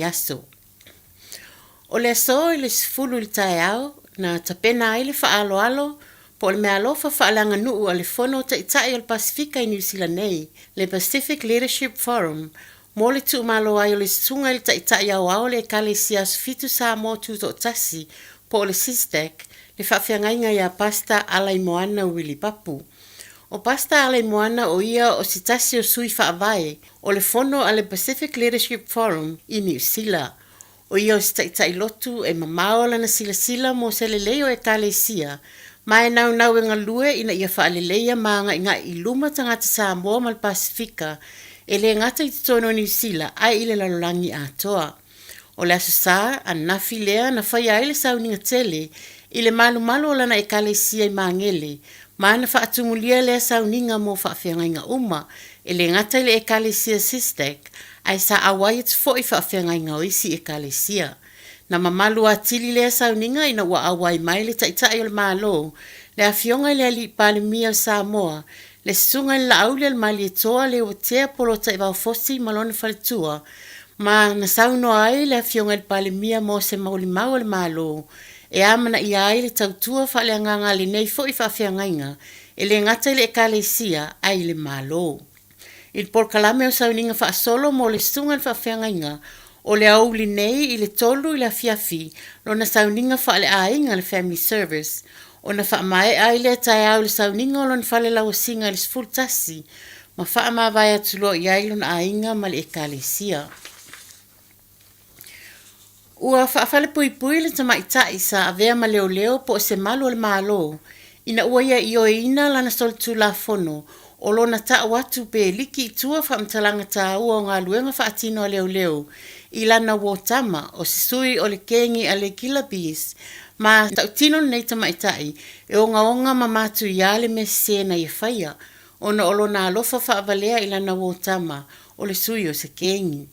Aso. O le aso i le 10 i le taeao, na tapena ai le faaaloalo po o le meaalofa faaleaganuu a le Fono o Taitai o le Pasefika i Niu Sila nei, le Pacific Leadership Forum, mo le tuumalo ai o le Susuga i le Taitai Aoao o le Ekalesia Aso Fitu Samoa Tutoatasi po o le SISTAC, le faafeagaiga ia Pastor Alaimoana Willie Papu. O Pastor Alaimoana o ia o se tasi o sui faavae o le fono a le Pacific Leadership Forum i Niu Sila. O ia o se taitai lotu e mamao lana silasila mo se lelei o Ekalesia ma e naunau e galue ina ia faaleleia ma agaigai i luma tagata Samoa ma le Pasefika e le gata i totonu o Niu Sila ae i le lalolagi atoa. O le Aso Sa ananafi lea na faia ai le sauniga tele i le malumalu o lana Ekalesia i Magele, ma na faatumulia lea sauniga mo faafeagaiga uma, e le gata i le Ekalesia SISTAC, ae sa auai atu foi faafeagaiga o isi Ekalesia. Na mamalu atili lea sauniga ina ua auai mai le Taitai o le Malo, le Afioga i le Alii Palemia o Samoa, le Susuga i le Laaulialemalietoa Leuatea Polataivao Fosi ma lona faletua, ma na saunoa ai le Afioga i le Palemia mo se molimau a le Malo e amanaia ai le tautua faaleagaga a lenei foi faafeagaiga e le gata i le Ekalesia ae i le Malo. I le polokalame o sauniga faasolo mo le Susuga i le Faafeagaiga o le aoauli nei i le 3 i le afiafi lona sauniga faaleaiga le Family Service ona faamaea ai lea taeao i le sauniga o lona fale lauasiga i le 11 ma faamavae atu loa i ai lona aiga ma le Ekalesia. Ua faafalepuipui le tamaitai sa avea ma leoleo po o se malu o le Malo ina ua ia ioeina lana solitulafono o lona tau atu pe liki i tua faamatalaga taua o galuega faatino a leoleo i lana uo tama o se sui o le kengi a le Killabees ma tautino lenei tamaitai e ogaoga ma matuia le mea sese na ia faia ona o lona alofa faavalea i lana uo tama o le sui o se kengi.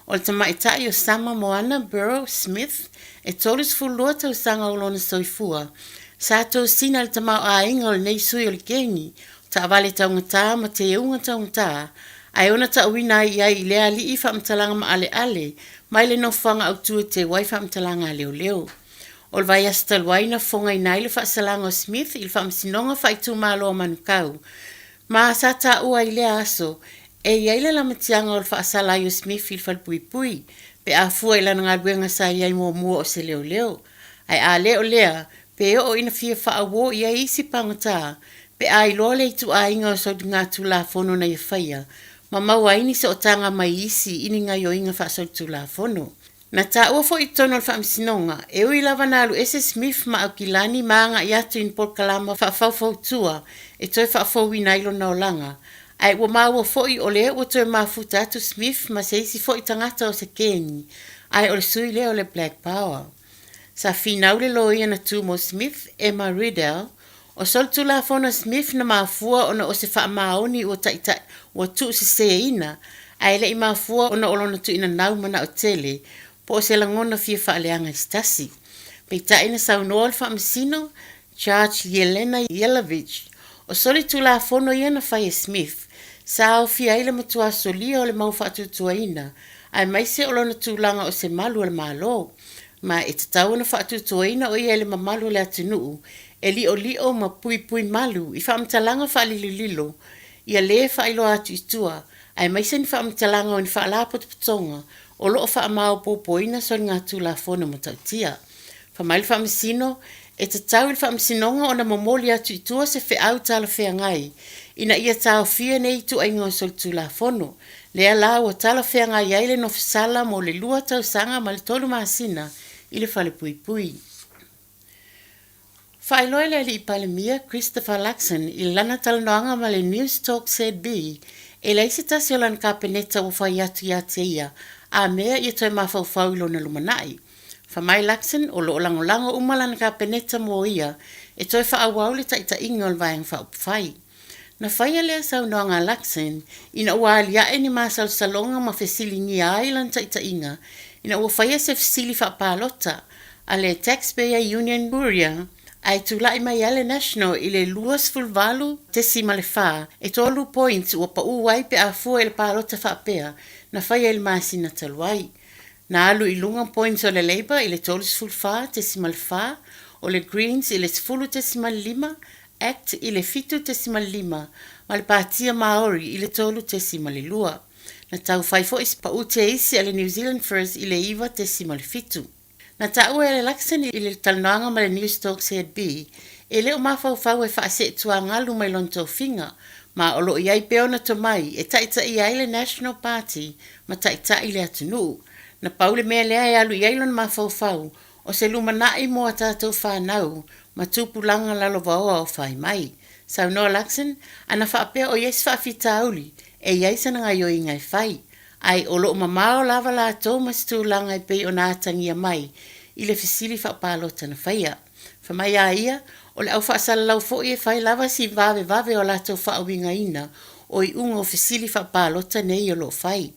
O le tamaitai o Sama Moana Burrow Smith, e 32 tausaga o lona soifua, sa tosina i le tamaoaiga o lenei sui o le kengi, o taavale taugata ma teuga taugata, ae ona tauina ai i ai i lea alii faamatalaga maaleale mai le nofoaga autu e teu ai faamatalaga a leoleo. O le vaiaso talu ai na fofogaina ai le faasalaga o Smith i le Faamasinoga Faaitumalo a Manukau, ma sa taua i lea aso e i ai le lamatiaga o le faasala ai o Smith i le falepuipui pe a fua i lana galuega sa i ai muamua o se leoleo. Ae a le o lea, pe oo ina fia faauo i ai isi pagota pe a iloa le ituaiga o soligatulafono na ia faia ma maua ai ni sootaga mai isi i ni gaioiga faasolitulafono. Na taua foi i totonu o le Faamasinoga, e ui lava na alu ese Smith ma Aukilani ma agai atu i ni polokalama faafaufautua e toe faafouina ai lona olaga, ae ua maua foi o lea ua toe mafuta atu Smith ma se isi foi tagata o se kengi, ae o le sui lea o le Black Power. Sa finau le loia na tu mo Smith, Emma Riddell, o solitulafono a Smith na mafua ona o se faamaoni ua taitai ua tuuseseina ae le i mafua ona o lona tuuina nau manao tele po o se lagona fia faaleaga i se tasi. Peitai na saunoa le Faamasino Judge Jelena Jelavić, o solitulafono ia na fai e Smith, sa aofia ai le matua solia o le mau faatuatuaina aemaise o lona tulaga o se malu o le Malo, ma e tatau ona faatuatuaina o ia i le mamalu o le atunuu e liolio ma puipui malu i faamatalaga faalilolilo ia lē faailoa atu i tua aemaise ni faamatalaga o ni faalapotopotoga o lo o faamaopoopoina soligatulafono matautia. Fai mai le Faamasino, e tatau i le Faamasinoga ona momoli atu i tua se feau talafeagai ina ia taofia nei ituaiga o solitulafono, lea la ua talafeagai ai le nofosala mo le 2 tausaga ma le 3 masina i le falepuipui. Faailoa e le Alii Palemia, Christopher Luxon, i lana talanoaga ma le Newstalk ZB, e leai se tasi o lana Kapeneta ua fai atu ia te ia a mea ia toe mafaufau i lona lumanai. Fai mai Luxon, o lo o lagolago uma lana Kapeneta mo ia e toe faaauau le taitaiga o le Vaega Faaupufai. Na faia lea saunoaga a Luxon ina ua aliae ni masalosaloga ma fesiligia ai lana taitaiga ina ua faia se fesili faapalota a le Taxpayer Union Courier ae tulai mai ai le National i le 28.4 e 3 points ua pau ai pe a fua i le palota faapea na faia i le masina talu ai. Na alu i luga points o le Labour i le 34.4, o le Greens i le 10.5, act i le 7.5 ma le Pātia Māori i le 3.2. Na tau fai foi se pau teisi a le New Zealand First i le 9.7. Na taua e le Luxon i le talanoaga ma le Newstalk ZB, e le o mafaufau e faaseetuagalu mai lona tofiga, ma o lo o i ai pea ona tomai e taitaia ai le National Party ma taitai le atunuu. Na pau le mea lea e alu i ai lona mafaufau, o se lumanai mo a tatou fanau ma tupulaga lalovaoa o fai mai. Saunoa Luxon, ana faapea o i ai se faafitauli, e i ai sana gaioiga e fai. Ae o lo o mamao lava latou ma se tulaga e pei ona atagia mai i le fesili faapalota na faia. Fai mai a ia, o le au faasalalau foi e fai lava si vavevave o a latou faauigaina o iuga o fesili faapalota nei o lo o fai.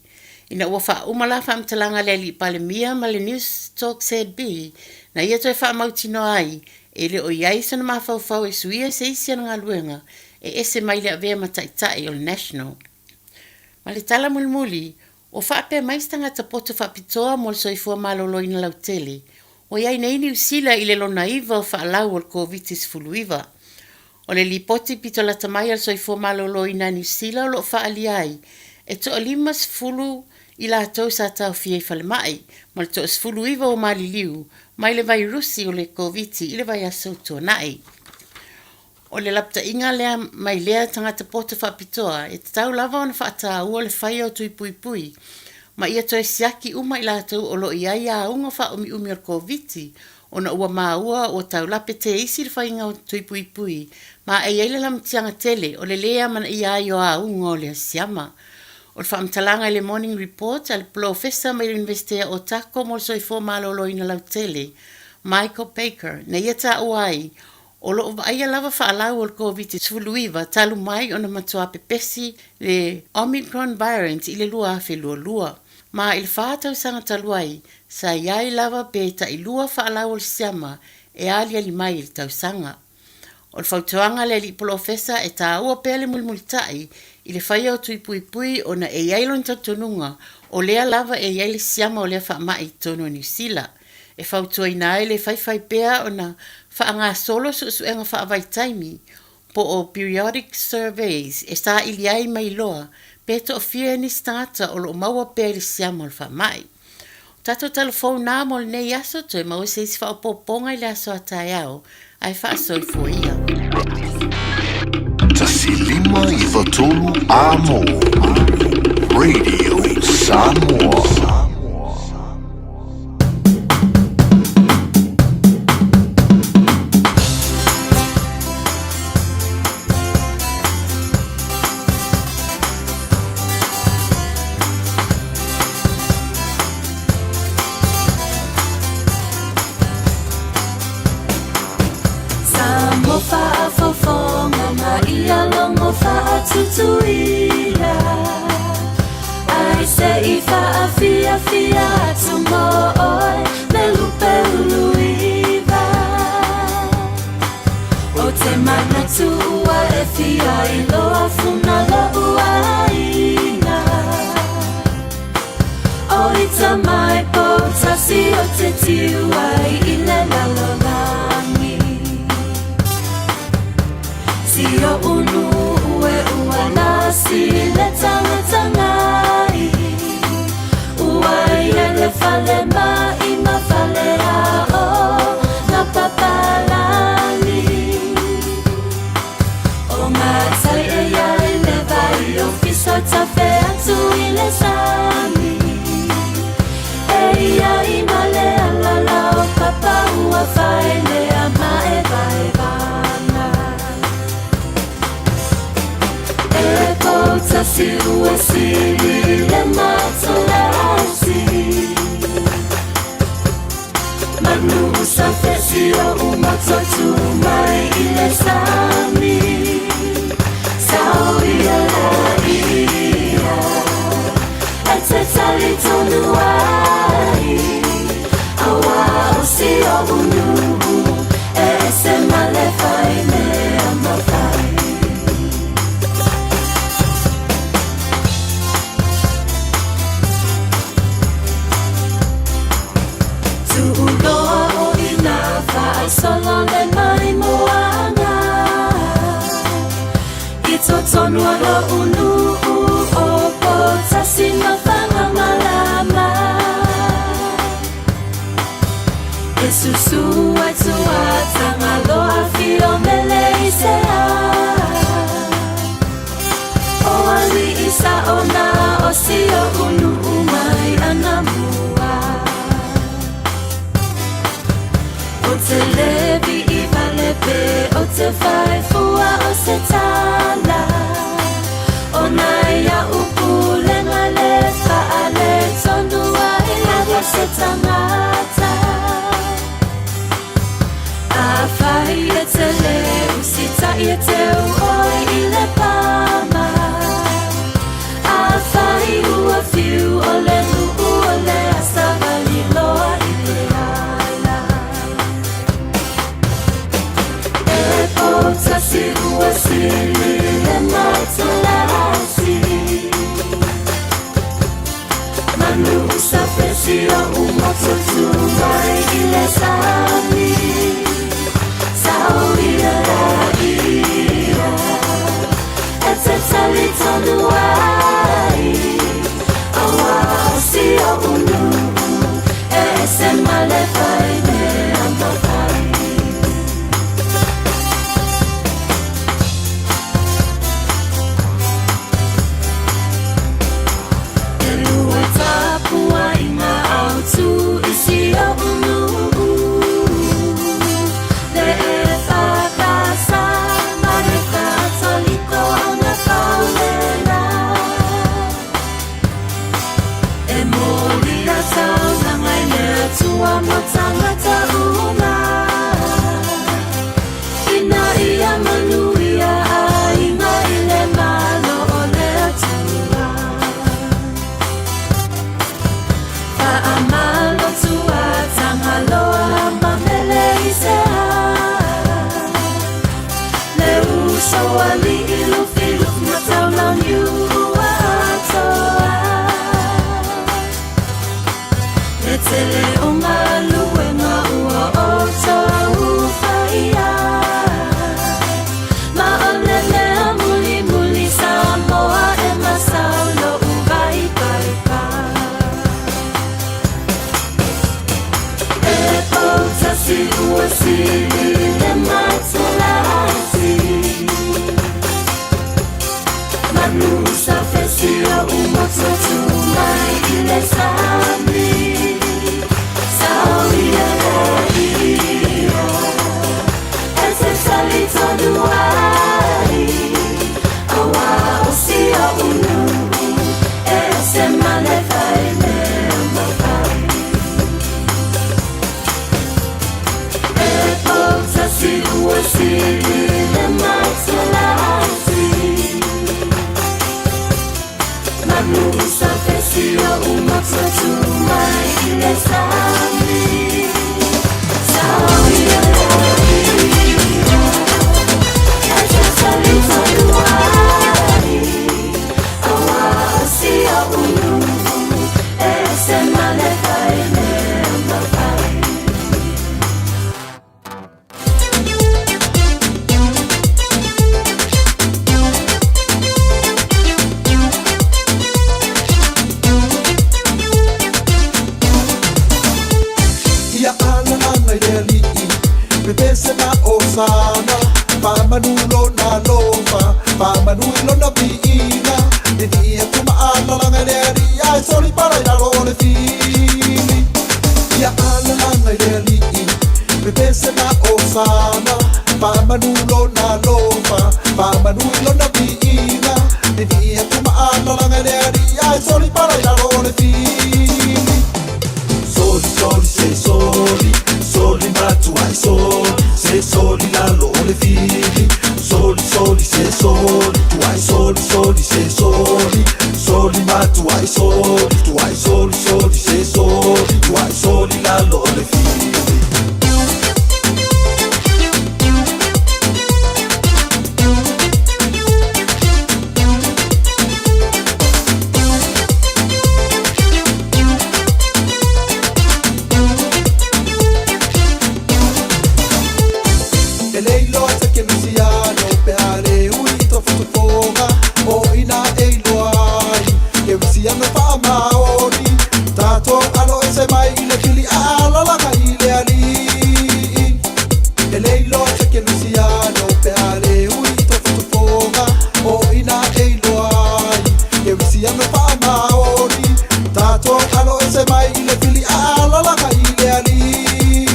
Ina ua faauma la faamatalaga a le Alii Palemia ma le Newstalk ZB, na ia toe faamautinoa ai e le o i ai sona mafaufau e suia se isi ana galuega e ese mai le avea ma Taitai o le National. Ma le tala mulimuli, ua faapea mai se tagata poto faapitoa mo le soifua maloloina lautele, ua i ai nei Niu Sila i le lona iva o faalau o le Koviti-19. O le lipoti pito lata mai a le Soifua Maloloina a Niu Sila o lo o faaalia ai, e toa-50 i latou sa taofia i falemai, ma le toa-19 ua maliliu mai le vairusi o le Koviti i le vaiaso ua tuanai. O le lapataiga lea mai lea tagata poto faapitoa e tatau lava ona faataua le faia o tui puipui ma ia toe siaki uma i latou o lo o i ai auga faaumiumi o le Koviti ona ua maua ua tau lape teisi le faiga o tui puipui ma e i ai le lamatiaga tele o le lē amanaia ai o auga o le siama. O le faamatalaga i le Morning Report a le Polofesa mai le Iunivesite o Otago mo le Soifua Maloloina Lautele, Michael Baker, na ia taua ai, O lo o vaaia lava faalau o le Koviti-19 talu mai ona matua pepesi le Omicron variant i le 2022. Ma i le fa tausaga talu ai, sa i ai lava pe tailua faalau o le siama e aliali mai i le tausaga. O le fautuaga a le alii polofesa e taua pea le mulimulitai i le faia o tui puipui ona e i ai lona talitonuga o lea lava e i ai le siama o lea faamai i totonu o Niu Sila. E fautuaina ai le faifai pea ona faagasolo suesuega faavaitaimi po o periodic surveys e saili ai ma iloa pe toafia nisi tagata o lo o maua pea i le siama o le faamai. O tatou tala fou na mo lenei aso, toe maua se isi faaopoopoga i le aso a taeao, ae faasoifua ia. 1593 Amo Radio Samoa. oʻu nuu o Poutasi ma Fagamalama. E susu ai tua Tagaloa afio mele i se a. O alii sao na o si oʻu nuu mai anamua. Ou te le vii vale pe ou te fai fua o se tala. Ona i aʻu pulega le faaletonu ai lava se tagata. Afai e te le usitai e teu oe i le pama. Afai ua fiu o le nuu o le a savali loa i le ala. E Poutasi ua sili le matalasi. Manu safe si oʻu motu tu mai i le sami. Sao ia ia e te talitonu ai. Auā o si oʻu nuu e ese ma le fai mea mafai. E lua tapuaiga autū i si oʻu nuu. Le EFKS ma le Katoliko Augafaulela. E moli a taulaga i le Atua mo tagata uma. Ina ia manuia aiga i le Malo o le Atua. Faamalo tua Tagaloa ma mele i se a. Le uso alii Lufilufi ma Taulauniu ua atoa. Le tele o galuega ua outou faia. Ma o le mea mulimuli Samoa e masau loʻu vaipaipa. E Poutasi ua sili le matalasi. Manu safe si oʻu motu tu mai i le sami. Sao ia ia e te talitonu ai. Auā o si oʻu nuu e ese ma le fai mea mafai. E Poutasi ua sili le matalasi. Manu safe si oʻu motu tu mai i le sami. Sao ia ia e te talitonu ai. Auā o si oʻu nuu e ese ma le fai mea mafai. Ia alalaga i le alii, pepese ma osana, faamanu lona alofa, faamanu i lona viiga. Vivii atu ma alalaga i le alii, ae soli pala i lalo o le fili. Ia alalaga i le alii, pepese ma osana, faamanu lona alofa, faamanu i lona viiga. Vivii atu ma alalaga i le alii, ae soli pala i lalo o le fili. Soli, soli, se soli, soli matuai soli, se soli lalo o le fili. Soli, soli, se soli, tuai soli, soli, se soli, soli matuai soli, tuai soli, soli, se soli, tuai soli lalo o le fili. E le iloa te kerisiano pe a le ui i tofotofoga o mai i le fili a alalaga i le alii. E le iloa se Kerisiano pe a le ui i tofotofoga, o ina e iloa ai Kerisiano faamaoni. Tatou alo ese mai i le fili a alalaga i le alii.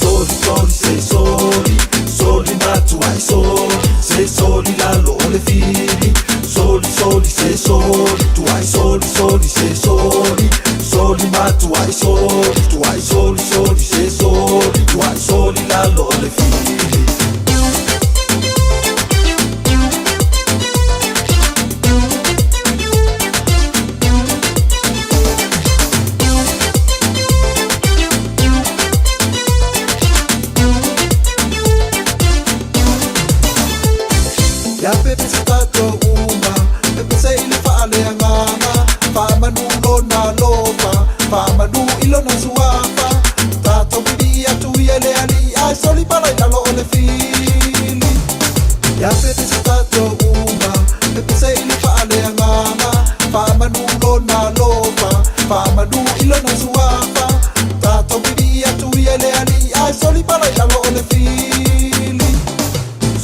Soli soli se soli, soli matuai soli, se soli lalo o le fili. Soli soli se soli, tuai soli soli se soli, soli matuai soli, tuai soli soli se soli, tuai soli lalo o le fili. Ia pepese tatou uma, pepese i le faaleagaga, faamanu lona alofa, faamanu i lona suafa. Tatou pili'i atu ia i le Alii, ae soli pala i lalo o le fili. Ia pepese tatou uma, pepese i le faaleagaga, faamanu lona alofa, faamanu i lona suafa. Tatou pili'i atu ia i le Alii, ae soli pala i lalo o le fili.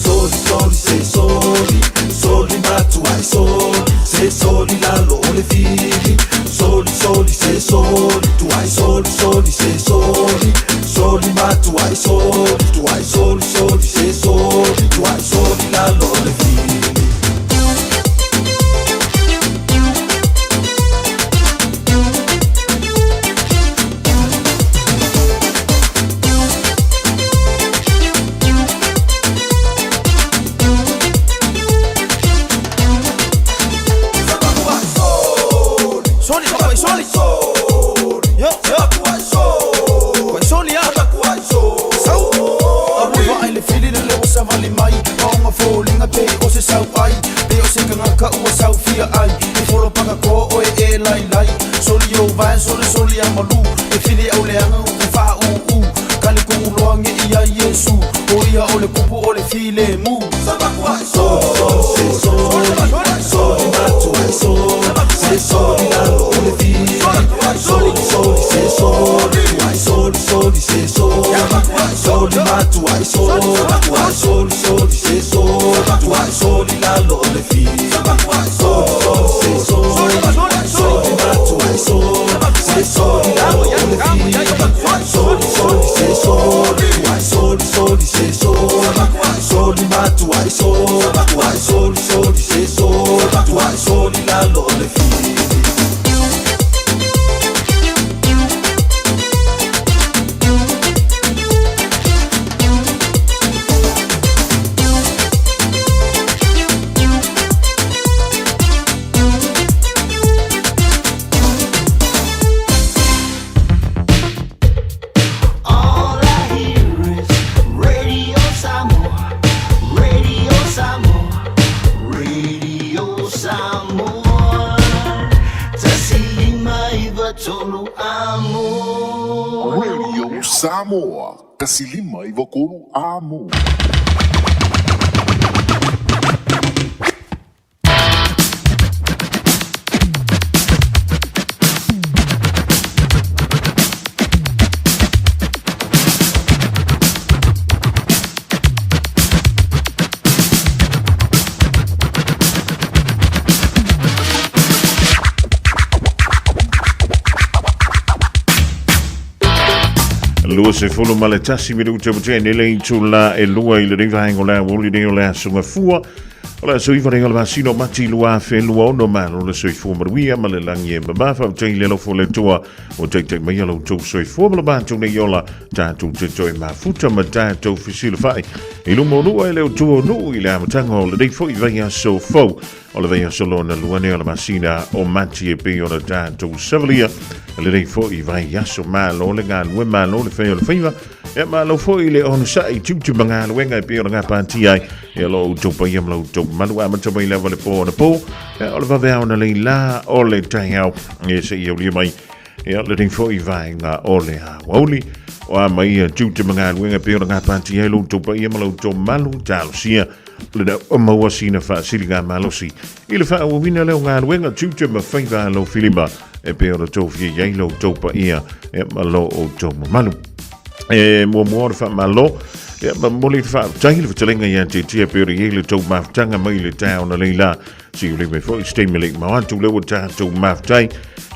Soli soli se soli, soli matuai soli, se soli lalo o le fili. Soli soli se soli, tuai soli soli se soli, soli matuai soli, tuai soli soli se soli, tuai soli lalo o le fili. Soli, papai, soli. Yo, yo. Soli, ah. Sau. Aua vaai le fili le leo savali mai. Maonga foliga pei o se sau ai. Pei o se kangaka ua sau fia ai. E folo paka ko oe e lai lai. Soli o vai soli soli a malu. E fili au leaga u ke faa u u. Kali kumu loa nge ia Yesu. O ia o le kupu o le file mu. Soli soli se soli, soli matuai soli, se soli lalo o le fili. Soli soli se soli, tuai soli soli se soli, soli matuai soli, tuai soli soli se soli, tuai soli lalo o le fili. Soli soli se soli, soli matuai soli, se soli lalo o le fili. Soli soli se soli, tuai soli soli se soli, soli matuai soli, tuai soli soli se soli, tuai soli lalo o le fili. All I hear is Radio Samoa, Radio Samoa, Radio Samoa. 159 amo. Radio Samoa, 159 amo. 21 minute ua tea nei le itula e lua i lenei vaega o le aoauli nei o le aso Gafua. O le aso 9 o le masina o Mati 2026, malo le soifua manuia ma le lagi e mama. Faafetai i le alofa o le Atua ua taitai mai a lo outou soifua ma lo matou nei ola, tatou te toe mafuta ma tatou fesilafai i luma o lua e le Atua o nuu i le amataga o lenei foi vaiaso fou. O le vaiaso lona lua nei o le masina o Mati e pei ona tatou savalia lenei foi vaiaso. Malo le galue, malo le fai o le faiva, ia malo foi le onosai tiute ma galuega e pei ona gapatia ai ia lo outou paia ma lo outou mamalu. Amata mai lava le po anapo, ia o le vaveao na leila o le taeao e seia aulia mai ia lenei foi vaega o le aoauli. O a mai ia tiute ma galuega e pei ona gapatia ai lo outou paia ma lo outou mamalu, talosia le ua maua sina faasiliga malosi i le faaauauina lea o galuega, tiute ma faiva alofilima. e pei ona outou fia i ai lo outou paia ma lo outou mamalu. E muamua o le faamalo, ia ma momoli le faafetai le fetalaiga ia te tia pei ona i ai le tou mafutaga mai le taeao na leila. Se i mai foi se taimi le mau atu lea ua tatou mafutai.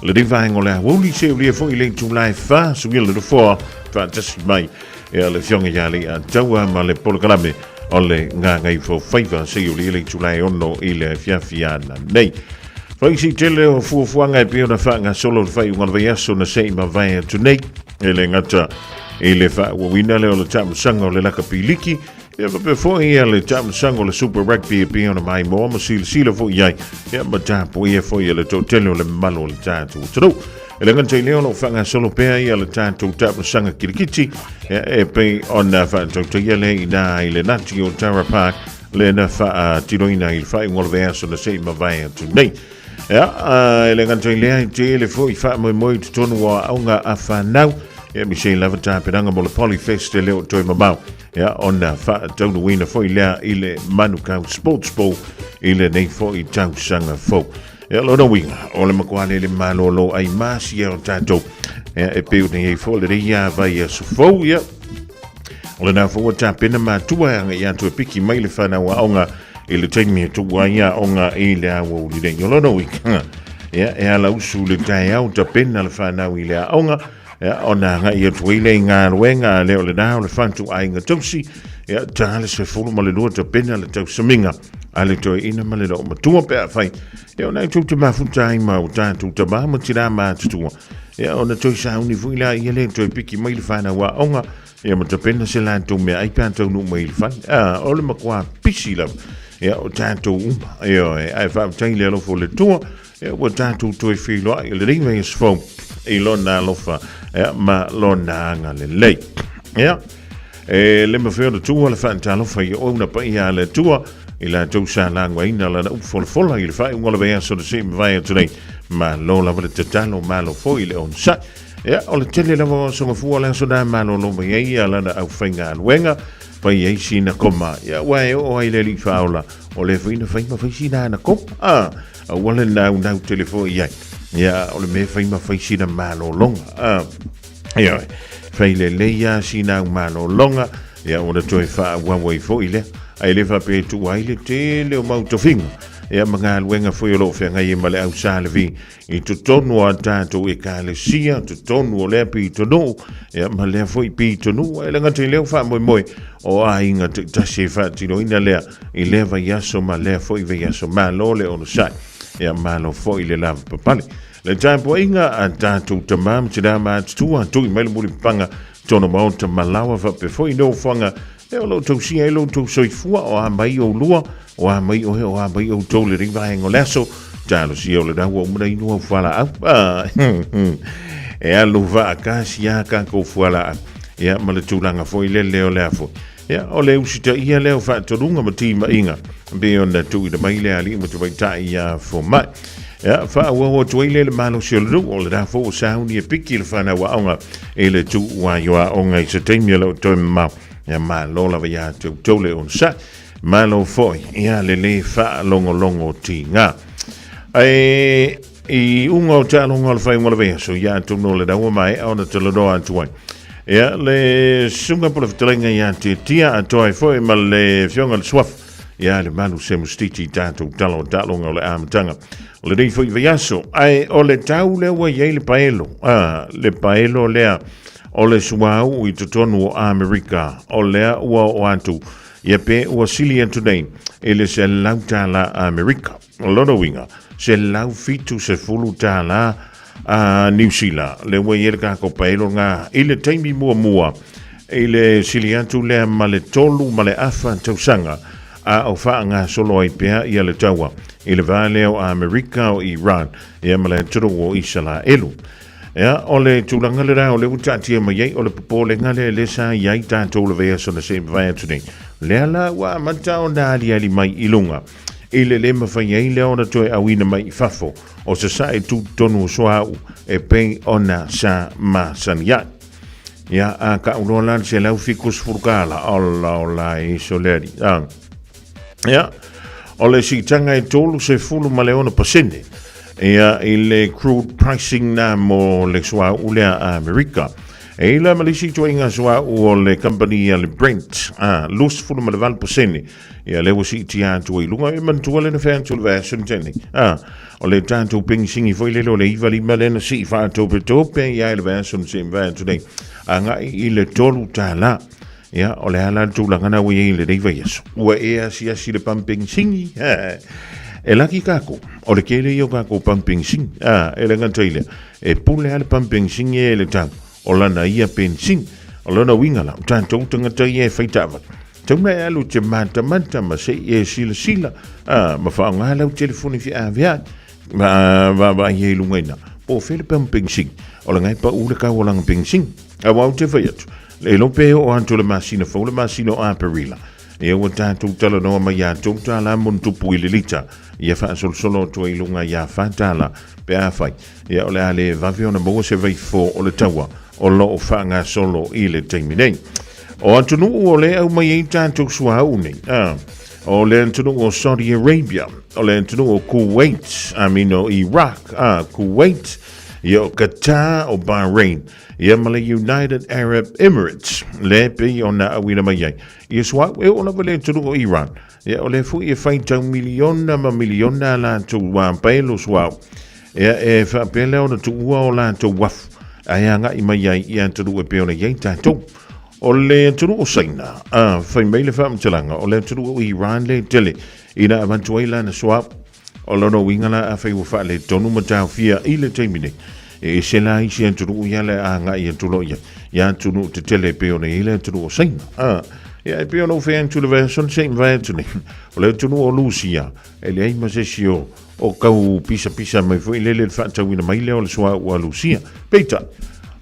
Lenei vaega o le aoauli se ulia foi le itula e 4 suia le nofoa faatasi mai ia le afioga ia Leiataua ma le polokalame o le Gagaifofaiva se i ulia le itula e 6 i le afiafi ananei. Faisi tele o fuafuaga e pei ona faagasolo le faaiuga o le vaiaso na se i mavae atu nei. E le gata i le faaauauina lea o le taamilosaga o le lakapi liki, ia faapea foi ia le taamilosaga o le Super Rugby e pei ona maimoa ma silasila foi i ai, ia ma tapuia foi e le toatele o le mamalu o le tatou atunuu. E le gata i lea o lo o faagasolo pea ia le tatou taamilosaga kirikiti, ia, e pei ona faatautaia lea i ina i le nati o Tara Park, lea na faatinoina i le faaiuga o le vaiaso na se i mavae atu nei. Ia, e le gata i lea, e tele foi faamoemoe i totonu o aoga a fanau, ia aemaise ai lava tapenaga mo le Polyfest e le o toe mamao, ia, ona faataunuuina foi lea i le Manukau Sports Bowl i lenei foi tausaga fou. Ia, lona uiga, o le matua lele malolo ai masia o tatou, ia, e pei ona i ai foi lenei vaiaso fou, ia, o lena foi ua tapena matua e agai atu e piki mai le fanau aoga i le taimi e tuu ai aoga i le aoauli nei. O lona uiga, ia, e ala usu le taeao tapena le fanau i le aoga, ia, ona agai atu ai lea i galuega, lea o lena o le fatuaiga tausi, ia, ta le 12 tapena le tausamiga a le toeaina ma le loomatua pe afai, ia, ona e tou te mafuta ai ma o tatou tama ma tinā matutua, ia, ona toe sauni foi laia lea e toe piki mai le fanau aoga, Ia ma tapena se latou meaai pe a taunuu mai i le fale. A, o le matua pisi lava. Ia, o tatou uma. Ioe, ae faafetai i le alofa o le Atua, ia, ua tatou toe feiloai i lenei vaiaso fou i Lona alofa, ia, ma Lona agalelei. Ia, e le mafai ona tuua le faatalofa i auauna paia a le Atua, i latou sa lagoaina lana upu folafola i le faaiuga o le vaiaso na se i mavae atu nei. Malo lava le tatalo, malo foi le onosai. Ia, o le tele lava o aso gafua o le aso na malolo mai ai ia lana aufaigaluega, fai ai sina koma. Ia, aua e oo ai i le Alii Faaola, o lea foi na fai ma fai sina ana koma. A, aua le naunau tele foi i ai. Ia, o le mea e fai ma fai sina malologa. A, ioe, fai lelei lava sina au malologa, ia ona toe faaauau ai foi lea. Ae le faapea e tuua ai le tele o mau tofiga, ia ma galuega foi o lo o feagai ai ma le au Sa Levi i totonu o a tatou ekalesia, totonu o lea pitonuu, ia ma lea foi pitonuu, e le gata i lea o faamoemoe o aiga taitasi e faatinoina lea i lea vaiaso ma lea foi vaiaso. Malo le onosai, ia malo foi le lavapapale. Le tapuaiga a tatou tama ma tinā matutua, tui mai le mulipapaga, tona maota malawa faapea foi nofoaga e o lo o tausia ai lo outou soifua, o a mai oulua, o a mai oe, o a mai outou lenei vaega o le aso, talosia o lena ua uma ona inu au fualaau. Ah, e alu faatasi a tatou fualaau. Ia, ma le tulaga foi lele o le a foi. Ia, o le usitaia lea o faatonuga ma timaiga, pei ona tuuina mai le alii ma tamaitai ia fomai. Ia, faaauau atu ai lea le malosi o le nuu, o lena foi ua sauni e piki le fanau aoga i le tuuai o aoga i se taimi o le o toe mamao. Ia, malo lava ia te outou le onosai. Malo foi ia le lē faalogologo tiga. Ae i uga o taaloga o le faaiuga o le vaiaso, ia atonu o lena ua maea ona talanoa atu ai. Ia le susuga po o le fetalaiga ia te Tia atoa ai foi ma le afioga i le Suafa ia le Malu Semustiti i tatou tala o taaloga o le amataga o lenei foi vaiaso. Ae o le tau lea ua i ai le paelo, a, le paelo lea o le suauu i totonu o Amerika, o lea ua oo atu Ia pe ua sili atu nei i le $100 Amerika. O lona uiga, $170 a Niu Sila. Lea ua i ai le tatou paelo lena i le taimi muamua i le sili atu lea ma le 3.5 tausaga a o faagasolo ai pea ia le taua i le va lea o Amerika o Iran ia ma le atunuu o Isalaelu. Ia, o le tulaga lena o lea ua taatia mai ai, o le popolega lea lea sa i ai tatou le vaiaso na se i mavae atu nei. Lea la ua amata ona aliali mai i luga, i le le mafai ai lea ona toe auina mai i fafo o sasae tutotonu o suauu e pei ona sa masani ai. Ia, a kau loa la le $170, ola ola e iso le alii. A. Ia, o le siitaga e 36%. Ia, i le crude pricing na mo le suauu lea a Amerika. E i la ma le isi ituaiga suauu o le kamupani a le Brent, a, 28%. Ia, lea ua siitia atu ai i luga. E manatua lea na fai atu i le vaiaso na tea nei. A, o le tatou penisini foi lele o le 95 lea na sii faatopetope ia i le vaiaso na tea mavae atu nei, agai i le $3. Ia, o le a la le tulaga na ua i ai i lenei vaiaso? Ua e asiasi i le pamu penisini? E laki kākou, o le tele ia o kākou pamu penisini. A, e le gata i lea, e pule lava le pamu penisini e le tau o lana ia penisini. O lona uiga la, o tatou tagata ia e fai taavale, tatau ona e alu e te matamata ma se i e silasila, a, ma faaaoga lau telefoni feaveai, ma vaavaai ai i luga i ina, po o fea le pamu penisini, o laga e pau le tau o lana penisini. Aua ou te fai atu, le iloa pe oo atu le masina fou, le masina o Aperila, ia ua tatou talanoa mai ia $3 ma ona tupu i le lita, ia faasolosolo atu ai i luga ia $4 pe afai, ia o le a le vave ona maua se vaifo o le taua o lo o faagasolo i le taimi nei. O atunuu o lea e aumai ai tatou suauu nei, a, o le atunuu o Saudi Arabia, o le atunuu o Kuwait, I mean o Iraq, a, Kuwait, ia o Qatar, o Bahrain, ia ma le United Arab Emirates, le pei ona auina mai ai. Ia suauu e oo lava le atunuu o Iran, ia o lea foi e faitau miliona ma miliona a latou paelo suauu. Ia e faapea lea ona tuua o latou uafu, ae agai mai ai i atunuu e pei ona i ai tatou. O le atunuu o Saina, a, fai mai le faamatalaga, o le atunuu o Iran le tele ina avatu ai lana suauu. O lona uiga la, afai ua faaletonu ma taofia i le taimi nei, e ese la isi atunuu ia le agai atu loa i ai, i atunuu tetele e pei ona i ai le atunuu o Saina. A, ia e pei ona ou fai atu i le vaiaso na se i mavae atu nei, o le atunuu o Lusia, e leai ma se isi o, o kau pisapisa mai foi lele le faatauina mai lea o le suauu a Lusia. Peitai,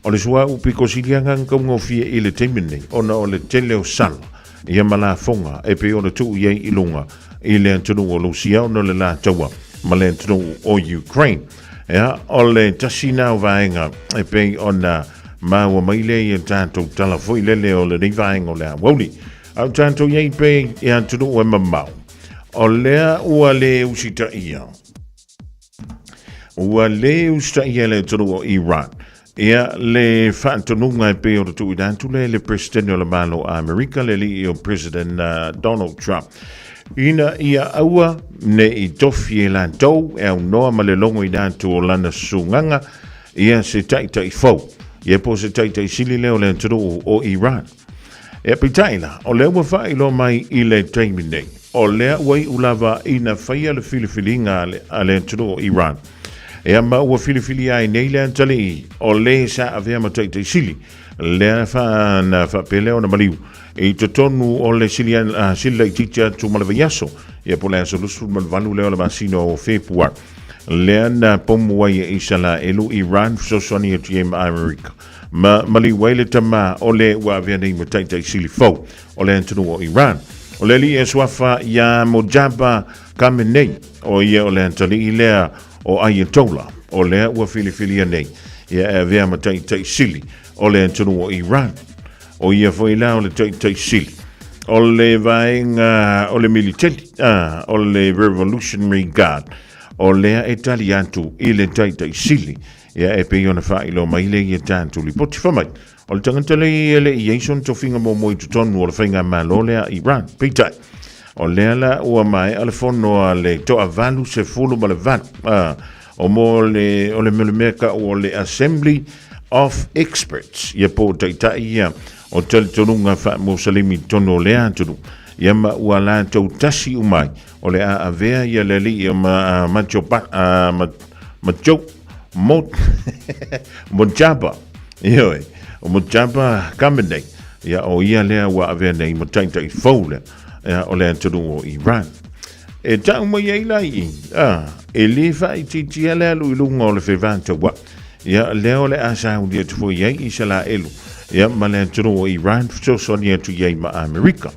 o le suauu pito sili lava na taugofie i le taimi nei, ona o le tele o sala ia ma lafoga e pei ona tuu i ai i luga i le atunuu o Lusia ona o le la taua ma le atunuu o Ukraine. Ia, o le tasi na o vaega e pei ona maua mai lea i a tatou tala foi lele o lenei vaega o le aoauli. A o tatou i ai pea i atunuu e mamao, o lea ua le usitaia. Ua le usitaia le atunuu o Iran ia le faatonuga e pei ona tuuina atu lea i le Peresetene o le Malo o Amerika, le alii o President Donald Trump, ina ia aua ne i tofi e latou e aunoa ma le logoina atu o lana sugaga ia se taitai fou, ia po o se taitai sili lea o le atunuu o Iran. Ia peitai la, o lea ua faailoa mai i le taimi nei, o lea ua iu lava ina faia le filifiliga a le atunuu o Iran. Ia ma ua filifilia ai nei le atalii o le sa avea ma taitaisili, lea fa, na faapea lea ona maliu i totonu o le sili, sili laitiiti atu ma le vaiaso, ia po o le aso 28 lea o le masina o Fepuari. Lea na pomu ai e Isalaelu, Iran fesoasoani atu i ai ma Amerika. Ma maliu ai le tama o le ua avea nei ma taitai sili fou o le atunuu o Iran. O le alii e suafa iā Mojtaba Khamenei, o ia o le atalii lea o Ayatollah, o lea ua filifilia nei ia e avea ma taitai sili o le atunuu o Iran. O ia foi la o le taitai sili o le vaega o le militeli, o le Revolutionary Guard, o lea e tali atu i le taitai sili. Ia e pei ona faailoa mai lea ia tatou lipoti fai mai, o le tagata lea e le i ai sona tofiga muamua i totonu o le faigamalo lea a Iran. Peitai, o lea la ua maea le fono a le toavalu sefulu ma le valu, a, o mo le, o le mea le mea tau o le Assembly of Experts, ia po o taitai ia o talitonuga faa-Musalimi i totonu o lea atunuu, ia ma ua latou tasi uma ai, o le a avea ia le alii o ma, Macho, a, ma, Macho, Mo, Mojtaba, ioe, o Mojtaba Khamenei, ia o ia lea ua avea nei ma taitai fou lea, ia, o le atunuu o Iran. E tau mai ai la i i, a, e le faaitiitia le alu i luga o le fevataua'i, ia, lea o le a sauni atu foi i ai Isalaelu, ia, ma le atunuu o Iran fesoasoani atu i ai ma Amerika.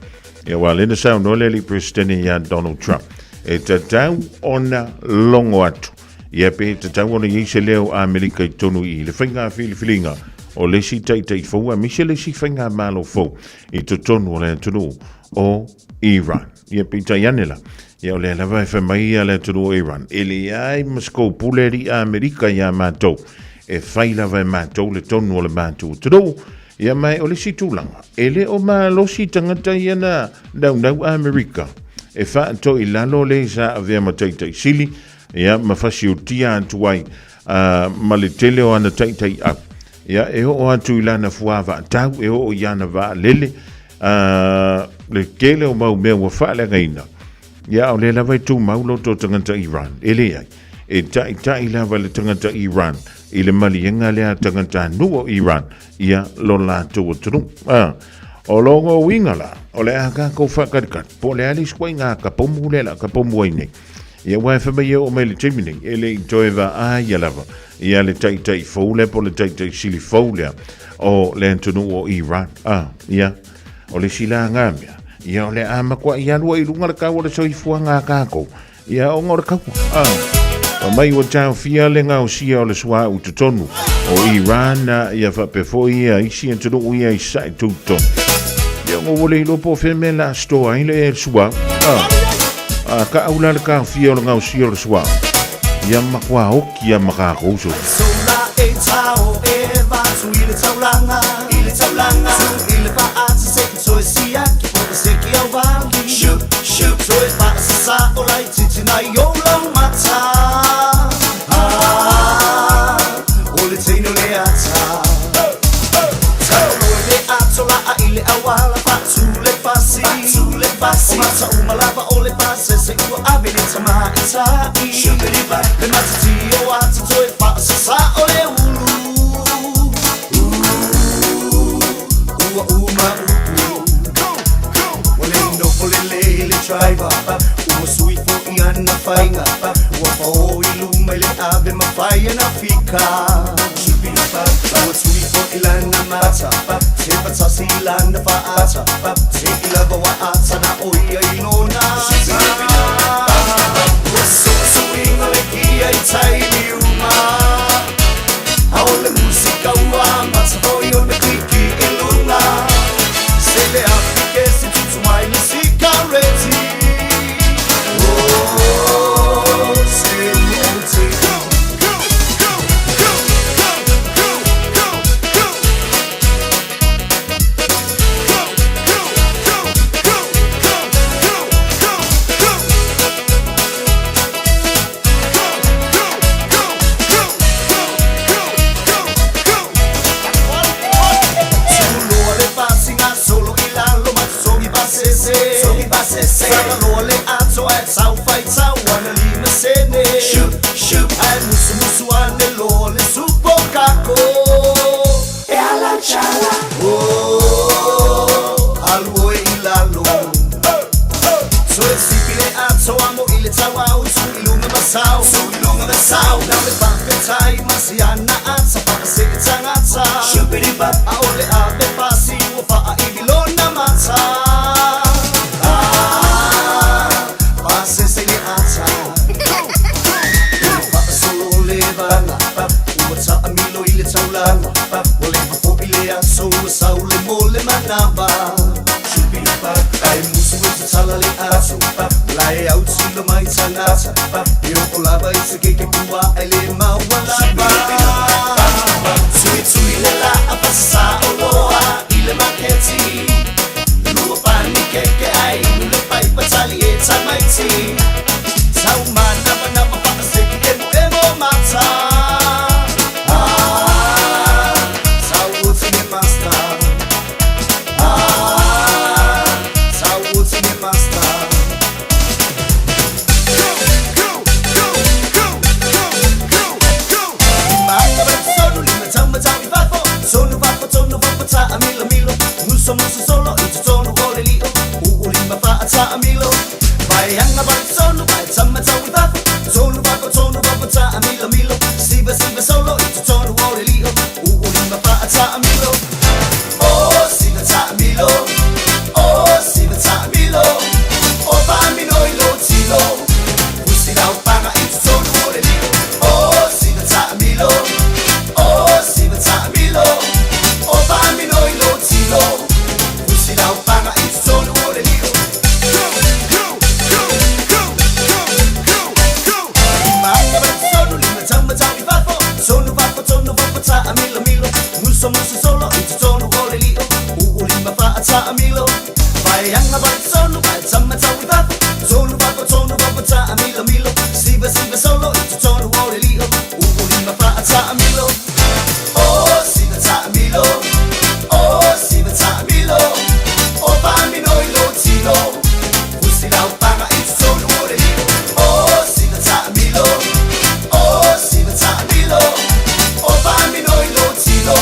Ia, aua lea na saunoa le alii Peresetene ia Donald Trump, e tatau ona logo atu. Ia pe tatau ona i ai se leo Amerika i totonu i le faiga filifiliga o le isi taitai fou aemaise le isi faigamalo fou i totonu o le atunuu o Iran. Ia peitai ane la, ia o lea lava e fai mai ia le atunuu o Iran, e leai ma se koupule alii Amerika iā matou, e fai lava e matou le tonu o le matou atunuu. Ia ma o le isi tulaga, e le o malosi tagata ia na naunau Amerika e faatoilalo le sa avea ma taitai sili, ia ma fasiutia atu ai ma le tele o ana taitaiau. Ia e oo atu i lana fuavaatau, e oo i ana vaalele, le tele o mau mea ua faaleagaina. Ia, o lea lava e tumau lo outou tagata Iran. E leai, e taitai lava le tagata Iran i le maliega lea a tagatanuu o Iran, ia lo latou atunuu. O lona uiga la, o le a tatou faatalikali, po o le a le isi ituaiga kapomu lea o le a kapomu ai nei. Ia aua e fai mai e oo mai i le taimi nei, e le i toe vaaia lava ia le taitai fou lea po o le taitai sili fou lea o le atunuu o Iran. Ia, o le isi la na mea, ia o le a matuai alu ai i luga le tau o le soifuaga a tatou, ia ona o le taua. Fai mai ua taofia le gaosia o le suauu i totonu o Iran, ia faapea foi ia isi atunuu ia i sasae tutotonu. Ia ona ua le iloa po o fea mea o le a store ai le suauu. A taau la le taofia o le gaosia o le suauu, ia matua oti lava ma tatou so. Taamilo. Vaianga valetolu, valetama tau i fafo. Tolu fafo, tolu fafo, taamilomilo. Siva siva solo, i totonu o le lio. Upu lima faa taamilo. Oh, siva taamilo. Oh, siva taamilo. O faamino i lou tino. Fusi lau paga i totonu o le lio. Oh, siva taamilo. Oh, siva taamilo. O faamino i lou tino.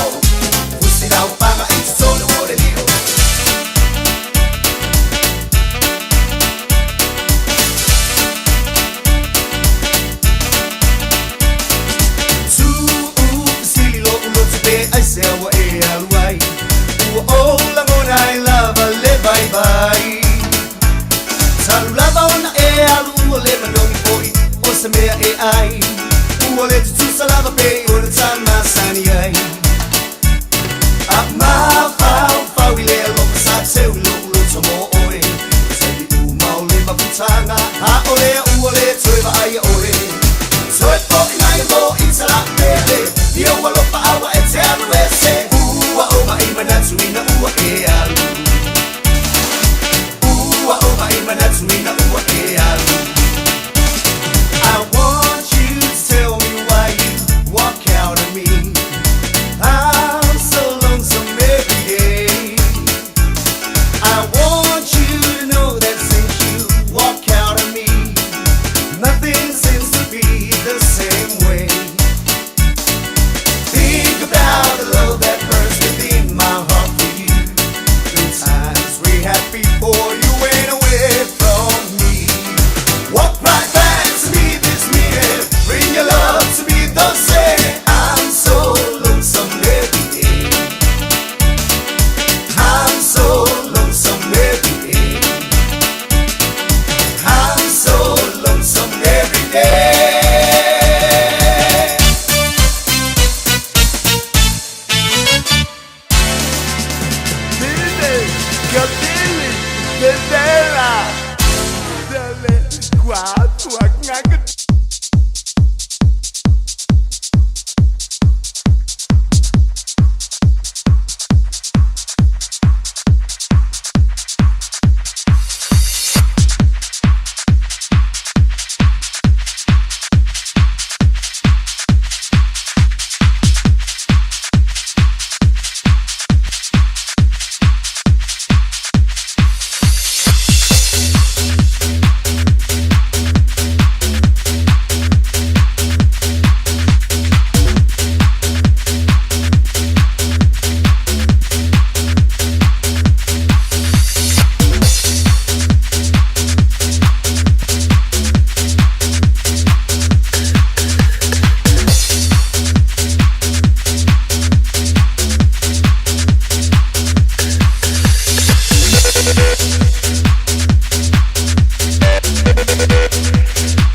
Fusi lau paga i totonu o le lio. Tuʻu fesili loʻu loto pe aisea ua e alu ai. Ua ou lagona ai lava le vaivai. Talu lava ona e alu ua le manogi foi o se mea e ai. Ua le tutusa lava pei ona ta masani ai. A mafaufau i le alofa sa seu i loʻu loto mo oe. Taimi uma o le mafutaga, ʻaʻole aʻu ua le toe vaaia ʻoe. Toe foʻi mai mo i Talapele, i ou alofa a ua e te alu ese. Ua ou maʻi manatu ina ua e alu. Ua ou maʻi manatu ina ua e alu. I want you to tell me why you walk out on me. I'm so lonesome every day. I want you to know that since you walk out on me, nothing seems to be the same way. Think about the love that burns within my heart for you. The times we had before you went away from me. Walk right back to me this minute. Bring your love to me the same. I'm so lonesome every day. I'm so lonesome every day. I'm so lonesome every day.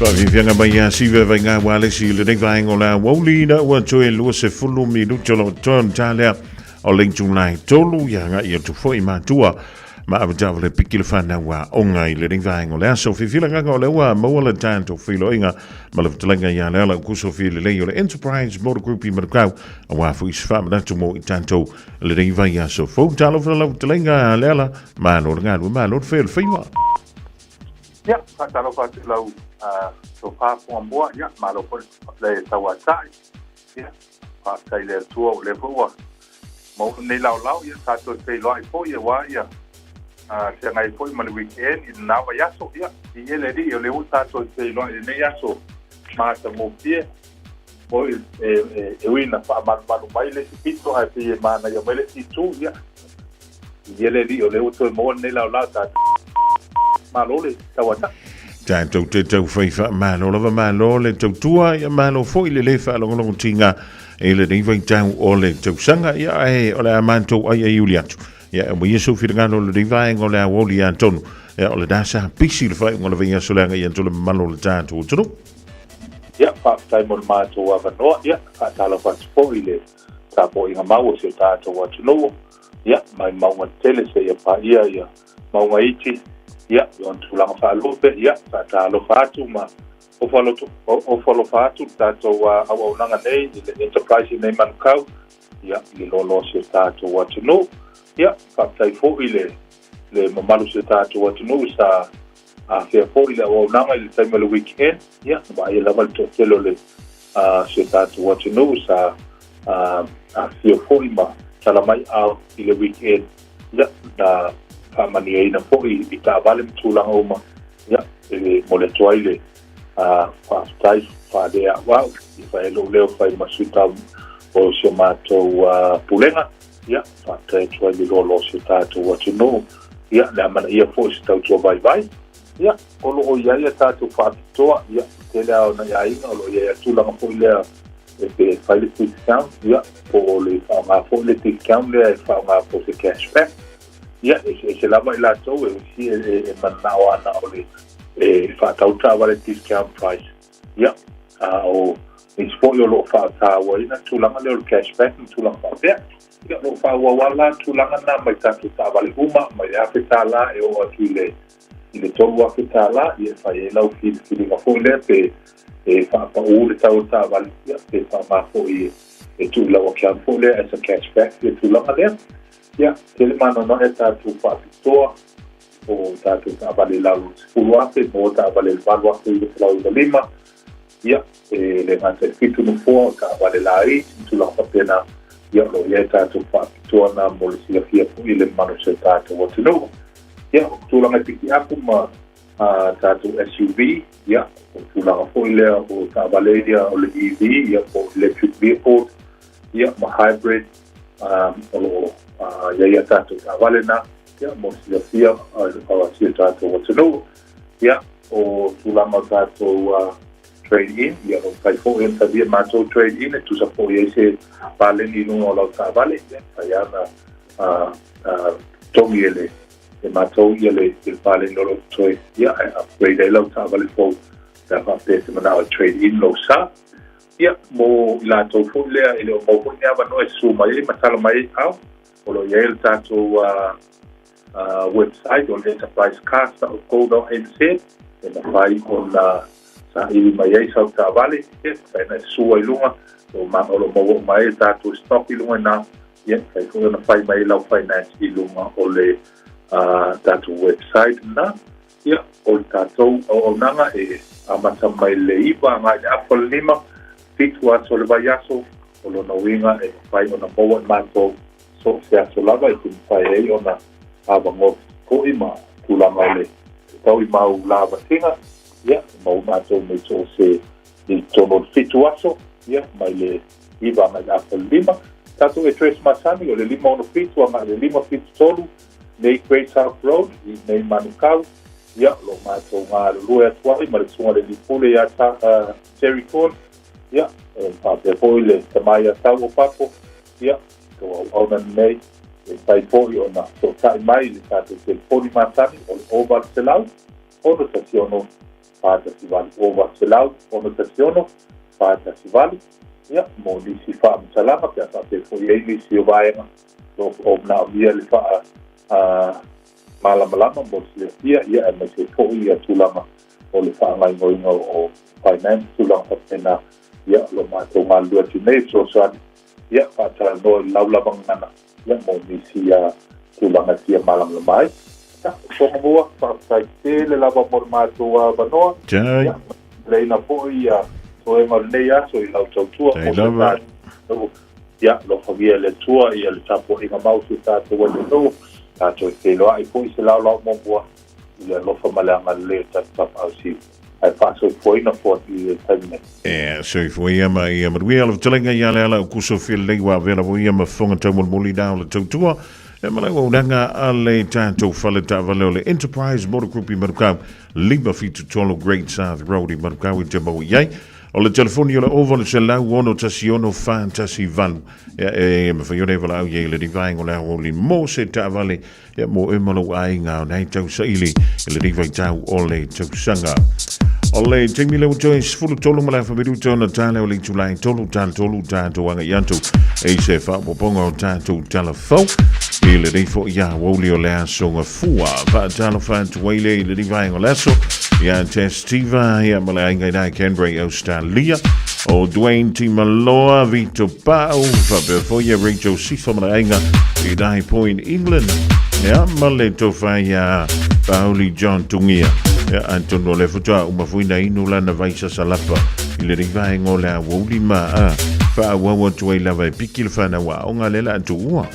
Faafiafiaga mai ia siva vaiga ua alesi i lenei vaega o le aoauli ina ua toe 20 minute o lo o totoe ona ta lea o le itula e tolu ia agai atu foi matua ma avetaava le piki le fanau aoga i lenei vaega o le aso. Fiafia le agaga o lea ua maua le tatou feiloaiga ma le fetalaiga ia Leala Ukusofia Lelei o le Enterprise Motor Group i Manukau aua foi se faamanatu mo i tatou lenei vaiaso fou. Talofa lau fetalaiga Leala, malo le galue, malo le fai o le faiva. Ia, faatalofa atu i lau tofa Fugamua, ia, malo foi le tauatai. Ia, faafetai i le Atua o lea foi ua maua lenei laolao, ia sa toe feiloai foi aua ia feagai foi ma le weekend i lena vaiaso. Ia, viia le Alii o lea ua tatou feiloai i lenei aso matagofie. Foi e ui ina faamalumalu mai le isi pito ae pei e manaia mai le isi itu, ia, viia le Alii o lea ua toe maua lenei laolao tatou malo le tauatai. Tatou te taufai faamalo lava, malo le tautua, ia malo foi le le faalogologotiga i lenei vaitau o le tausaga, ia ae o le a matou aiaiuli atu. Ia e aumaia sou finagalo i lenei vaega o le aoauli atonu, ia o lena sa pisi le faaiuga o le vaiaso leaga ia atu le mamalu o le tatou atunuu. Ia, faafetai mo le matou avanoa, ia, faatalofa atu foi i le tapuaiga mau o si o tatou atunuu, ia, mai mauga tetele seia paia ia mauga iti, ia, i ona tulaga faalupe, ia, faatalofa atu ma ofo alofa atu le tatou auaunaga nei i le Enterprise i nei Manukau. ia, i le loaloa o si o tatou atunuu. Ia, faafetai foi i le le mamalu o si o tatou atunuu sa afea foi i le auaunaga i le taimi o le weekend. Ia, na vaaia lava le toatele o le si o tatou atunuu sa afifio foi ma tala mai aao i le weekend. Ia, na faamanuiaina foi i taavale ma tulaga uma. Ia, e momoli atu ai le faafetai faaleauau e fai ai lou leo e fai ma sui tau o si o matou pulega. Ia, faafetai atu ai i le loaloa o si o tatou atunuu. Ia, le amanaia foi o se tautua vaivai. Ia, o lo o i ai a tatou faapitoa. Ia, tele lava o nai aiga o lo o i ai a tulaga foi lea e pe fai le discount, ia, po o le faaaoga foi le discount lea e faaaoga po se cashback. Ia, e eseese lava i latou e isi e mananao ana o le e faatau taavale discount price. Ia, a o nisi foi o lo o faatauaina tulaga lea o le cashback ma tulaga faapea. Ia, o lo o faaauau lava la tulaga na mai tatou taavale uma, mai le $1,000 e oo atu i le i le $3,000, ia e fai ai lau filifiliga foi lea pe e faapaū le tau o le taavale, ia pe faaaoga foi e tuu i lau account foi lea as a cashback le tulaga lea. Ia, tele maanoanoa e tatou faapitoa o tatou taavale i lalo o le 10,000, maua taavale i le 8,995, ia, e le gata i le fitu nofoa o taavale laiti ma tulaga faapena, ia, o lo o i ai tatou faapitoa na mo le silafia foi i le mamalu o si o tatou atunuu. Ia, o tulaga i pikiapu ma tatou SUV, ia, o tulaga foi lea o taavale ia o le EV, ia, po o electric vehicles, ia, ma hybrid, o lo o i ai a tatou taavale na, ia, mo le silafia o si o tatou atunuu. Ia, o tulaga o tatou trade-in, ia, o lo o mafai foi ona talia matou trade-in e tusa foi ai se paleni i luga o lau taavale, ia, e mafai lava ona totogi e le e matou ia le paleni o lo o totoe, ia, ae upgrade ai lau taavale fou pe a faapea e te manao e trade in lou sa. Ia, mo i latou foi lea e le o maua foi ni avanoa e susu mai ai ma tala mai ai ao, o lo o i ai le tatou website o le enterprisecars.co.nz e mafai ona saili mai ai sau taavale, ia, mafai ona e susu ai i luga, o lo o maua uma ai le tatou stock i luga i ina, ia, mafai foi ona fai mai ai lau finance i luga o le tatou website lena. Ia, o le tatou auaunaga e amata mai le 9 agai i le afa o le 5, fitu aso o le vaiaso, o lona uiga e mafai ona maua e matou so o se aso lava e te mafai ai ona avanoa foi ma tulaga o le tau i mau lavasiga, ia, e maua matou mai so o se i totonu o le fitu aso, ia, mai le 9 agai i le afa o le 5. Tatou address masani o le 567 agai i le 573 nei Great South Road i nei Manukau, ia, o lo o matou galulue atu ai ma le Susuga i le Alii Pule ia Terry Thorne, ia, e faapea foi le tama ia Tau o Papo, ia, tou auauna lenei, e mafai foi ona fesootai mai i le tatou telefoni masani o le 0800 616 418, 0800 616 418, ia, mo nisi faamatalaga pe a faapea foi i ai nisi o vaega o lo o manaomia le faa malamalama mo le silafia, ia, aemaise foi ia tulaga o le faagaoioiga o finance, tulaga faapena, ia, o lo o matou galulue atu nei e fesoasoani, ia, faatalanoa i le laulava gagana, ia, mo nisi tulaga e fia malamalama ai. Ia, Tongamua, faafetai tele lava mo le matou avanoa. Ia, leina foi ia toega o lenei aso i lau tautua mo se tatou. Ia, alofagia e le Atua ia le tapuaiga mau si o tatou atunuu, tatou e feiloai foi i se laolao muamua i le alofa ma le agalelei o tatou Tapaau Sili. Ae faasoifuaina foa i le taimi nei. E soifua ia ma ia manuia le fetalaiga ia le ala o kuso fia lelei ua avea lava ia ma fofoga taumolimoli na o le tautua e ma le auaunaga a le tatou fale taavale o le Enterprise Motor Group i Manukau 573 Great South Road i Manukau i te maua i ai. O le telefoni o le ova le 106 418. Ia, e mawhai ona e walaau ia i le rivaenga o le aoauli mo se taavale ia mo e malo aiga o nei tausaili i le rivaitau o le tausaga. O le taimi lea ua toe 13 ma le afa minuta ona tale o le itulai tolu tala tolu tatou agai atu i se faaopoopoga o tatou tala fou i lenei foi aoauli o le aso Gafua. Faatalofa atu ai lea i lenei vaega o le aso ia Testiva ia ma le aiga i ina i Canberra i Australia. o Dwayne Timaloa, Vito Pau, faapea foi ia Rachel Sifa ma le aiga i Dye Point, England. Ia, ma le tofa ia Pauli John Tungia. Ia, atonu o lea faatoa uma foi na inu lana vai sasalapa i lenei vaega o le aoauli ma a faaauau atu ai lava e piki le fanau aoga lea o le a tuua.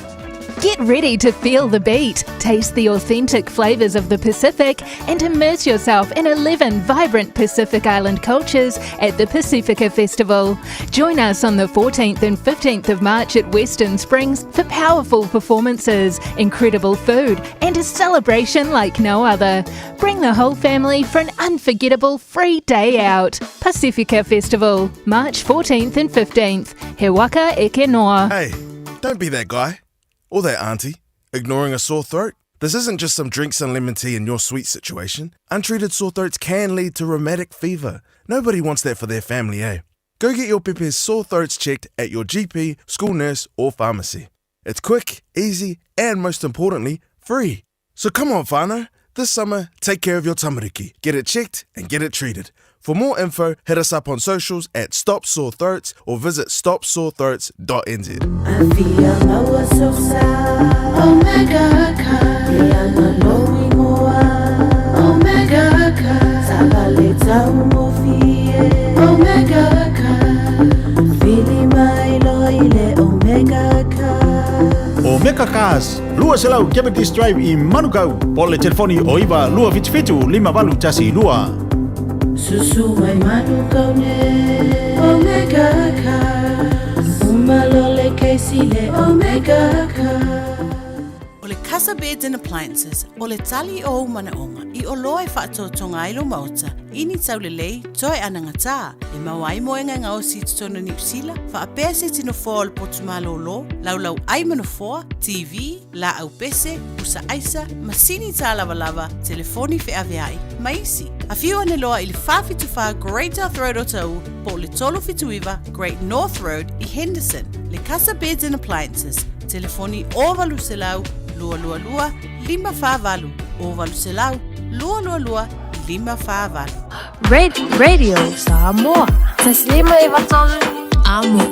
Get ready to feel the beat, taste the authentic flavors of the Pacific, and immerse yourself in 11 vibrant Pacific Island cultures at the Pasifika Festival. Join us on the 14th and 15th of March at Western Springs for powerful performances, incredible food, and a celebration like no other. Bring the whole family for an unforgettable free day out. Pasifika Festival, March 14th and 15th. He waka eke noa. Hey, don't be that guy or that auntie ignoring a sore throat. This isn't just some drinks and lemon tea in your sweet situation. Untreated sore throats can lead to rheumatic fever. Nobody wants that for their family, eh? Go get your pepe's sore throats checked at your GP, school nurse, or pharmacy. It's quick, easy, and most importantly, free. So come on, whānau. This summer, take care of your tamariki. Get it checked and get it treated. For more info, hit us up on socials at Stop Sore Throats or visit stopsorethroats.nz. Omega Cars, 200 Cavendish Drive i Manukau, po o le telefoni o 9 277 5812. Susu mai Manukau ne Omega Cars Uma lo le keisi le Omega Cars. O le Casa Beds and Appliances, o le tali o ou manaoga i oloa e faatoatoga ai lou maota i ni taulelei toe anagatā e maua ai moega e gaosi i totonu o Niu Sila, faapea se tino foa o le potu malōlō, laulau ai ma nofoa, TV, laau pese, pusa aisa, masini tālavalava, telefoni feaveai, ma isi. Afio ane loa i le 474 Great South Road Otahuhu po o le 379 Great North Road i Henderson. Le Casa Beds and Appliances, telefoni 0800 222 548, 0800 222 548. Radio Samoa. Taslima Ivatolu. Amo.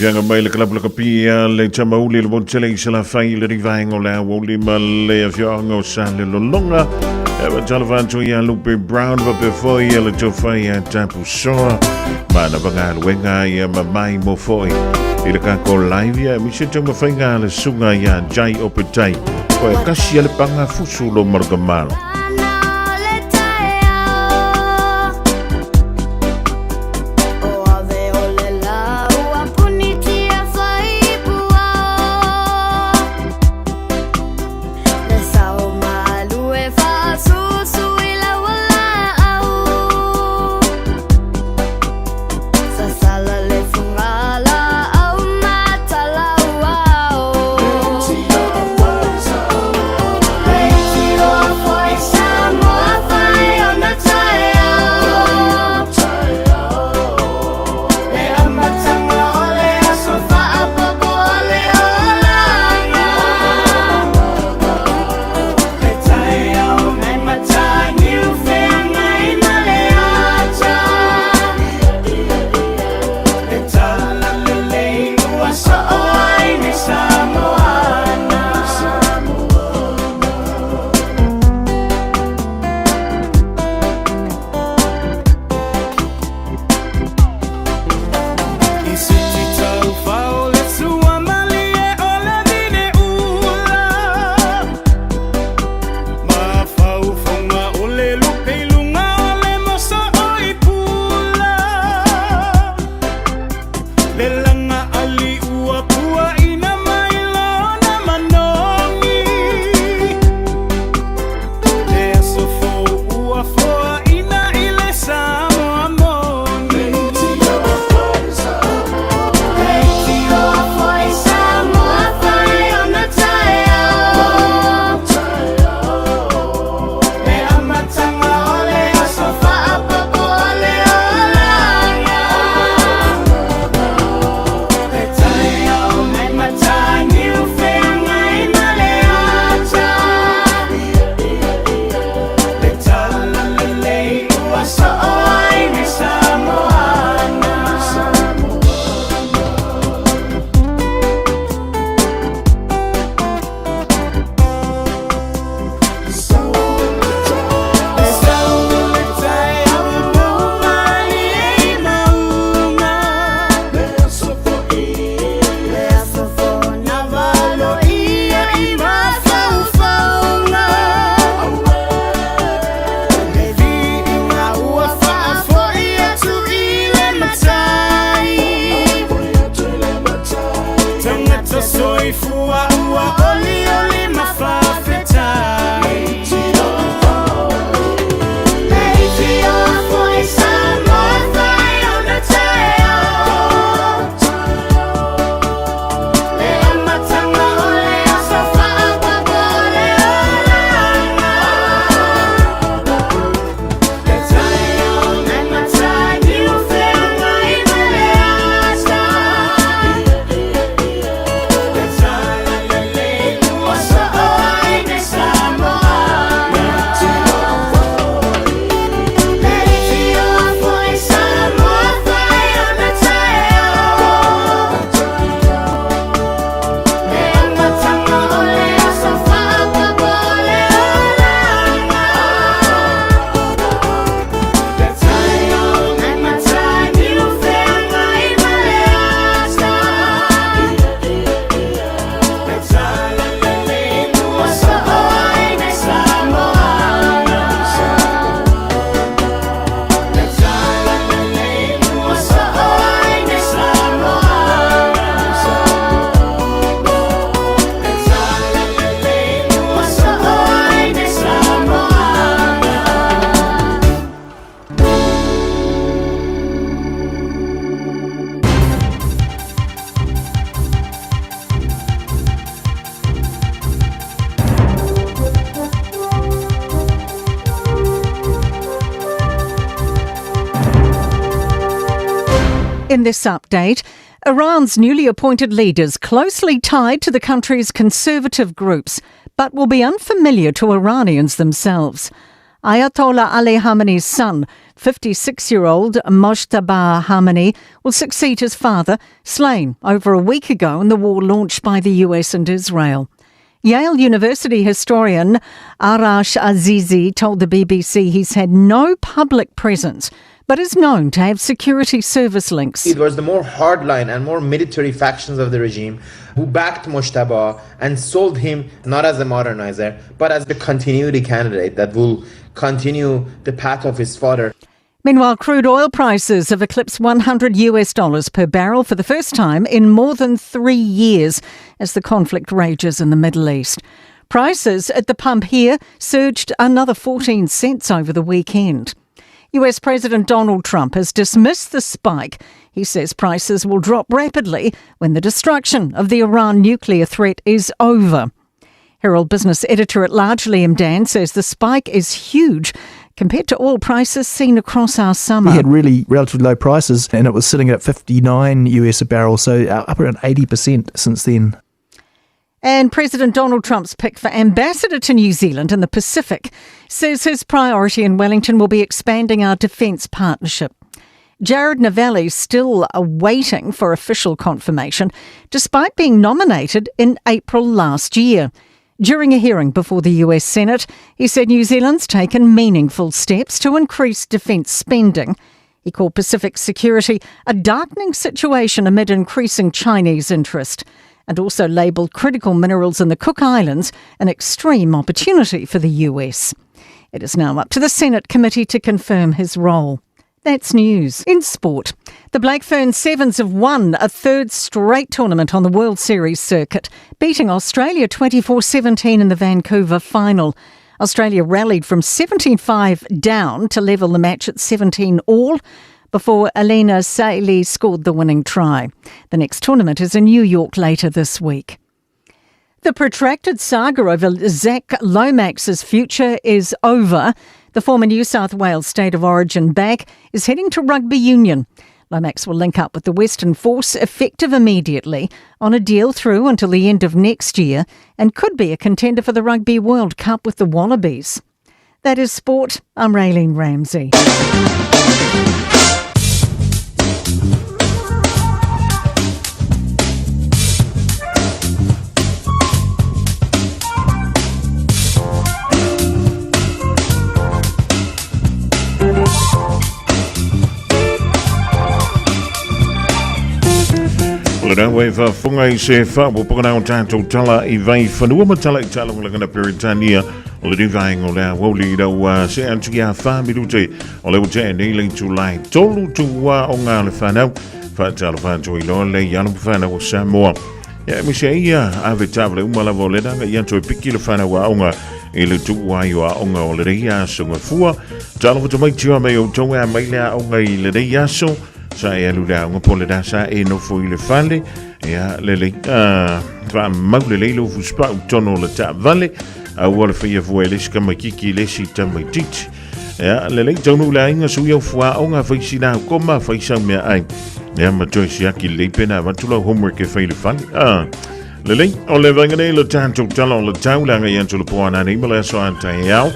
Fiaga mai le kalapu lakapi a le Tamauli le Montele i Salafai i le vaega o le aoauli ma le afioaga o Salelologa. E faatalofa atu ia Lupe Brown faapea foi ia le tofa ia Tapusoa ma na vagaluega ia ma mai mo foi i le kako live ia mise taumafaiga a le suga ia Jai Opetai. Koe kasi a le panga fusu lo malukamalo. In this update, Iran's newly appointed leaders closely tied to the country's conservative groups, but will be unfamiliar to Iranians themselves. Ayatollah Ali Khamenei's son, 56-year-old Mojtaba Khamenei, will succeed his father, slain over a week ago in the war launched by the US and Israel. Yale University historian Arash Azizi told the BBC he's had no public presence, but is known to have security service links. It was the more hardline and more military factions of the regime who backed Mojtaba and sold him not as a modernizer, but as the continuity candidate that will continue the path of his father. Meanwhile, crude oil prices have eclipsed 100 US dollars per barrel for the first time in more than 3 years as the conflict rages in the Middle East. Prices at the pump here surged another 14 cents over the weekend. US President Donald Trump has dismissed the spike. He says prices will drop rapidly when the destruction of the Iran nuclear threat is over. Herald Business Editor-at-Large Liam Dann says the spike is huge compared to oil prices seen across our summer. We had really relatively low prices and it was sitting at 59 US a barrel, so up around 80% since then. And President Donald Trump's pick for ambassador to New Zealand and the Pacific says his priority in Wellington will be expanding our defence partnership. Jared Novelli is still awaiting for official confirmation, despite being nominated in April last year. During a hearing before the US Senate, he said New Zealand's taken meaningful steps to increase defence spending. He called Pacific security a darkening situation amid increasing Chinese interest, and also labelled critical minerals in the Cook Islands an extreme opportunity for the US. It is now up to the Senate committee to confirm his role. That's news. In sport, the Black Ferns Sevens have won a third straight tournament on the World Series circuit, beating Australia 24-17 in the Vancouver final. Australia rallied from 17-5 down to level the match at 17-all before Elena Saili scored the winning try. The next tournament is in New York later this week. The protracted saga over Zac Lomax's future is over. The former New South Wales State of Origin back is heading to rugby union. Lomax will link up with the Western Force effective immediately on a deal through until the end of next year and could be a contender for the Rugby World Cup with the Wallabies. That is sport. I'm Raylene Ramsey. O le rau e faafofoga i se faaopoopoga na o tatou tala i Vaifanua ma tala i Taalagolaga Peretania o le vaega o le aoauli i lau se atu ia wha minute o le ua nei le itula e tolu tuua o ngā le whanau whaatalo whātua i loa le i alo whanau o Samoa. Ia me se ia ave tavale uma lava o le ranga i atu e piki le whanau a onga i le tuu ai o a onga o le rei aso ngā fua. Talo wata mai tiwa mai o tau a mai le a onga i le rei aso. Sa e alu le aonga po le rasa e nofo i le fale. Ia le le wha mau le leilo fuspa u tono le ta vale. A ua le whaia fua e lesi kama kiki lesi tamai titi. Ia le lei taunu le ainga sui au fua onga whaisi nā koma whaisau mea ai. Ia ma toi siaki le pena avatu lau homework e whai le fale. Le lei o le vaega nei le tatou tala o le tau le agai atu le po ana nei ma le aso a taeao.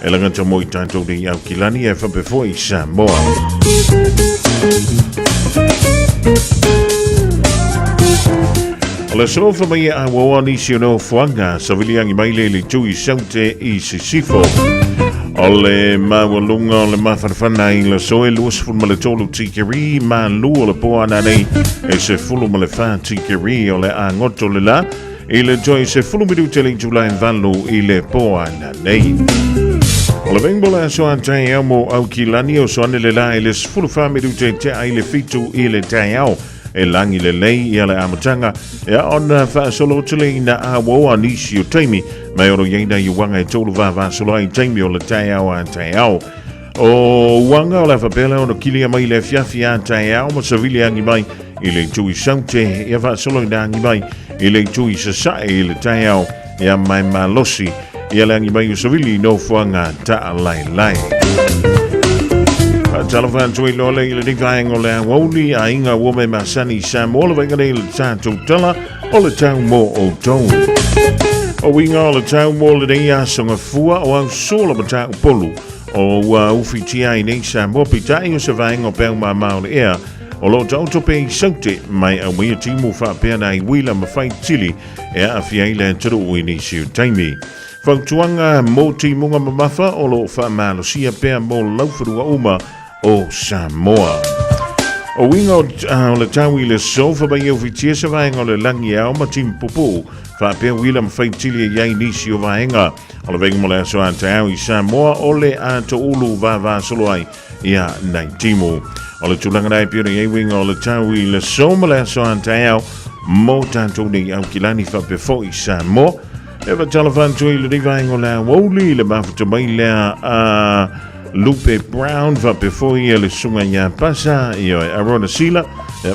E laga mo i tatou nei au kilani e whapefo i Samoa. O le sofa mai e awaoa nisi o neo fuanga, sa viliangi mai le le tui saute i Sisifo. O le maualunga o le mafanafana i le soe 23 ma le tolu tikeri, ma lua le poana nei e se fulu ma le wha tikeri o le angoto le la, i le toi se fulu minute le itula e valu i le poana nei. O le vengo le aso a tai mo au kilani o soane le la i le sefulu wha minute te ai le fitu i le tai au. E langi le lei ia le amatanga e ona whaasolo tule ina a woa nisi o taimi mai oro iaina i wanga e tolu vāvāsolo ai taimi o le tai au a tai au. O wanga o le whapele ono kilia mai le fiafi a tai au ma savili angi mai i le tui saute ia whaasolo ina angi mai i le tui sasae i le tai au ia mai malosi ia le angi mai o savili no fuanga ta lai lai. Talofa atu i loa i le vaega o le aoauli a inga ua me masani Samoa le vaega nei le tatou tala o le tau mo outou. O uiga o le tau mo lenei aso gafua o au sola ma taupolu O ua ufitia ai nei Samoa peitai o se vaega o peau māmā o le ea o lo o taoto pea i saute mai aumaia timu faapea nai uila ma faitili e aafia ai le atunuu i nisi o taimi. Fautuaga mo timuga mamafa o lo o faamalosia pea mo laufanua uma o Samoa. O uiga o le tau i le aso, fa mai e ufitia se vaega o le lagi e ao ma timu pupuu faapea uila ma faitili e i ai nisi o vaega. O le vaiga mo le aso a taeao i Samoa o le a toulu vavasolo ai ia nai timu. O le tulaga na e pei ona i ai uiga o le tau i le aso ma le aso a taeao mo tatou nei Aukilani faapea foi Samoa. E faatalofa atu i lenei vaega o le aoauli i le mafuta mai lea a Lupe Brown faapea foi le susuga ia Pasa ia Arona Sila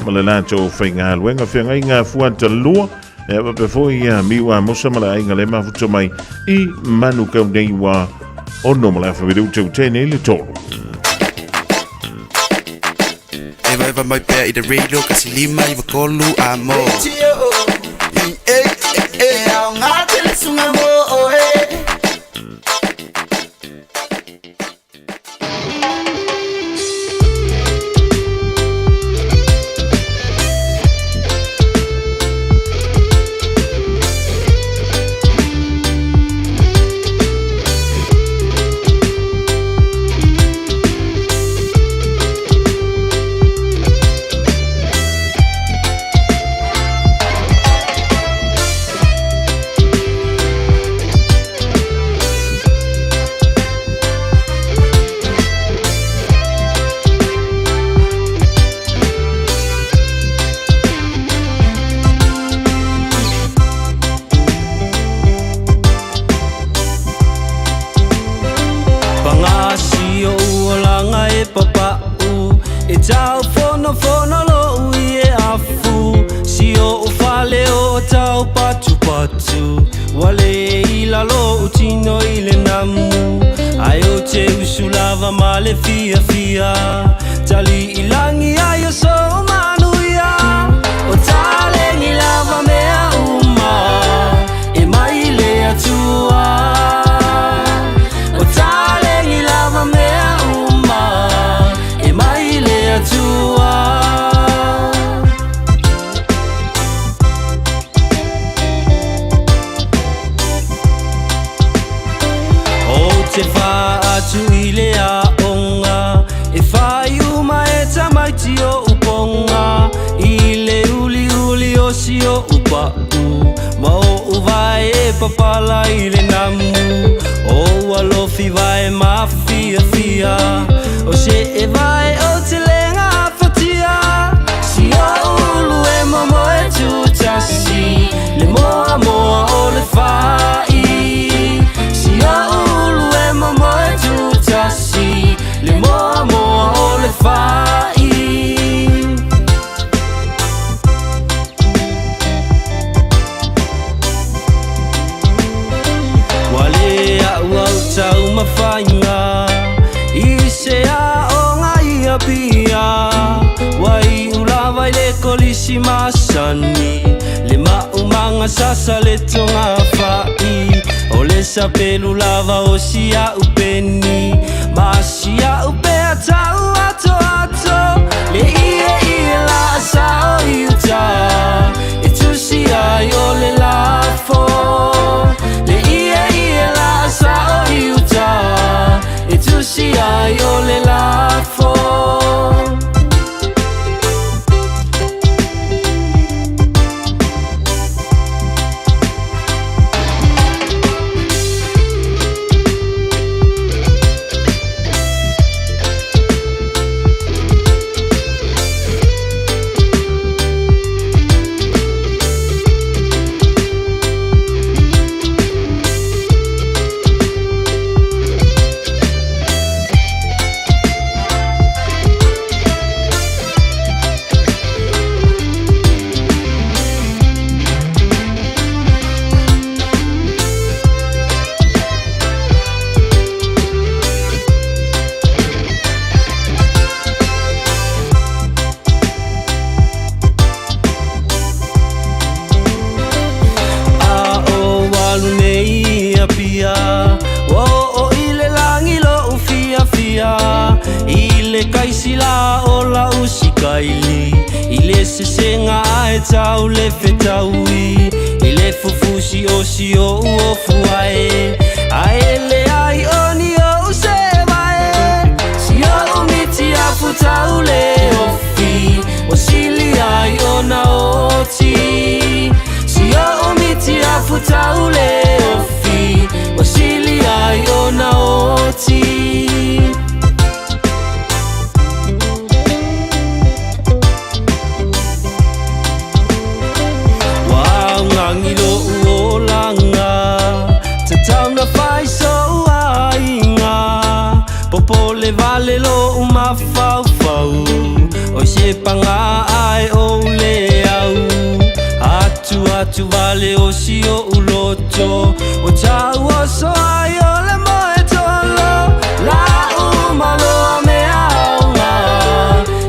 ma le latou faigaluega feagaiga fuatalua E faapea foi ia Miu Amosa ma le aiga le mafuta mai i Manukau nei ua ono ma le afa minute u tēnei le tolu. Eva eva mai pea i te radio kasi lima iwa kolu a mo. E e e au ngā tele sunga mo e. Pagasi o uolaga e papa'u E tau fonofono lo'u i e afu Si o'u fale o tau patupatu Ua le i lalo ou tino i le namu Ae ou te usu lava ma le fiafia Tali i lagi ai o sou manuia O taleni lava mea uma E mai le Atua O taleni lava mea uma E mai le Atua Ou te faa-atu i le aoga E fai uma e tamaiti o'u poga I le uliuli o si o'u pa'u Ma o'u vae e papala i le namu O'u alofi vae mafiafia O se'e vae ou te le gafatia Si o'u ulu e momoe tutasi Le moamoa o le fa'i Si o'u ulu e momoe tutasi Le moamoa o le fa'i Ua le a'u au taumafaiga I se aoga i Apia Ua iu lava i le kolisi masani Le maumaga sasa le togafai O le sapelu lava o si a'u peni Ma si a'u pea tau atoato Le ieie laa o i uta E tusi ai o le lafo Le ieie laa o i uta E tusi ai o le lafo le kaisi la o lau sikaili I le sesega ae tau le fetaui I le fufusi o si o'u ofu ae Ae leai o ni o'u sevae Si o'u miti afu tau le ofi Ua sili ai ona oti Si o'u miti afu tau le ofi Ua sili ai ona oti. Ua augagi lo'u olaga Tatauna fai so'u aiga Popole vale lo'u mafaufau Oi se pagā ae ou le au Atu atu vale o si o'u loto Ua ta'u oso ai o le moe tolo La'u maloa mea aoga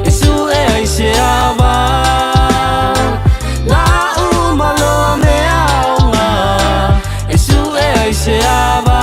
E su'e ai se ava La'u maloa mea aoga E su'e ai se ava.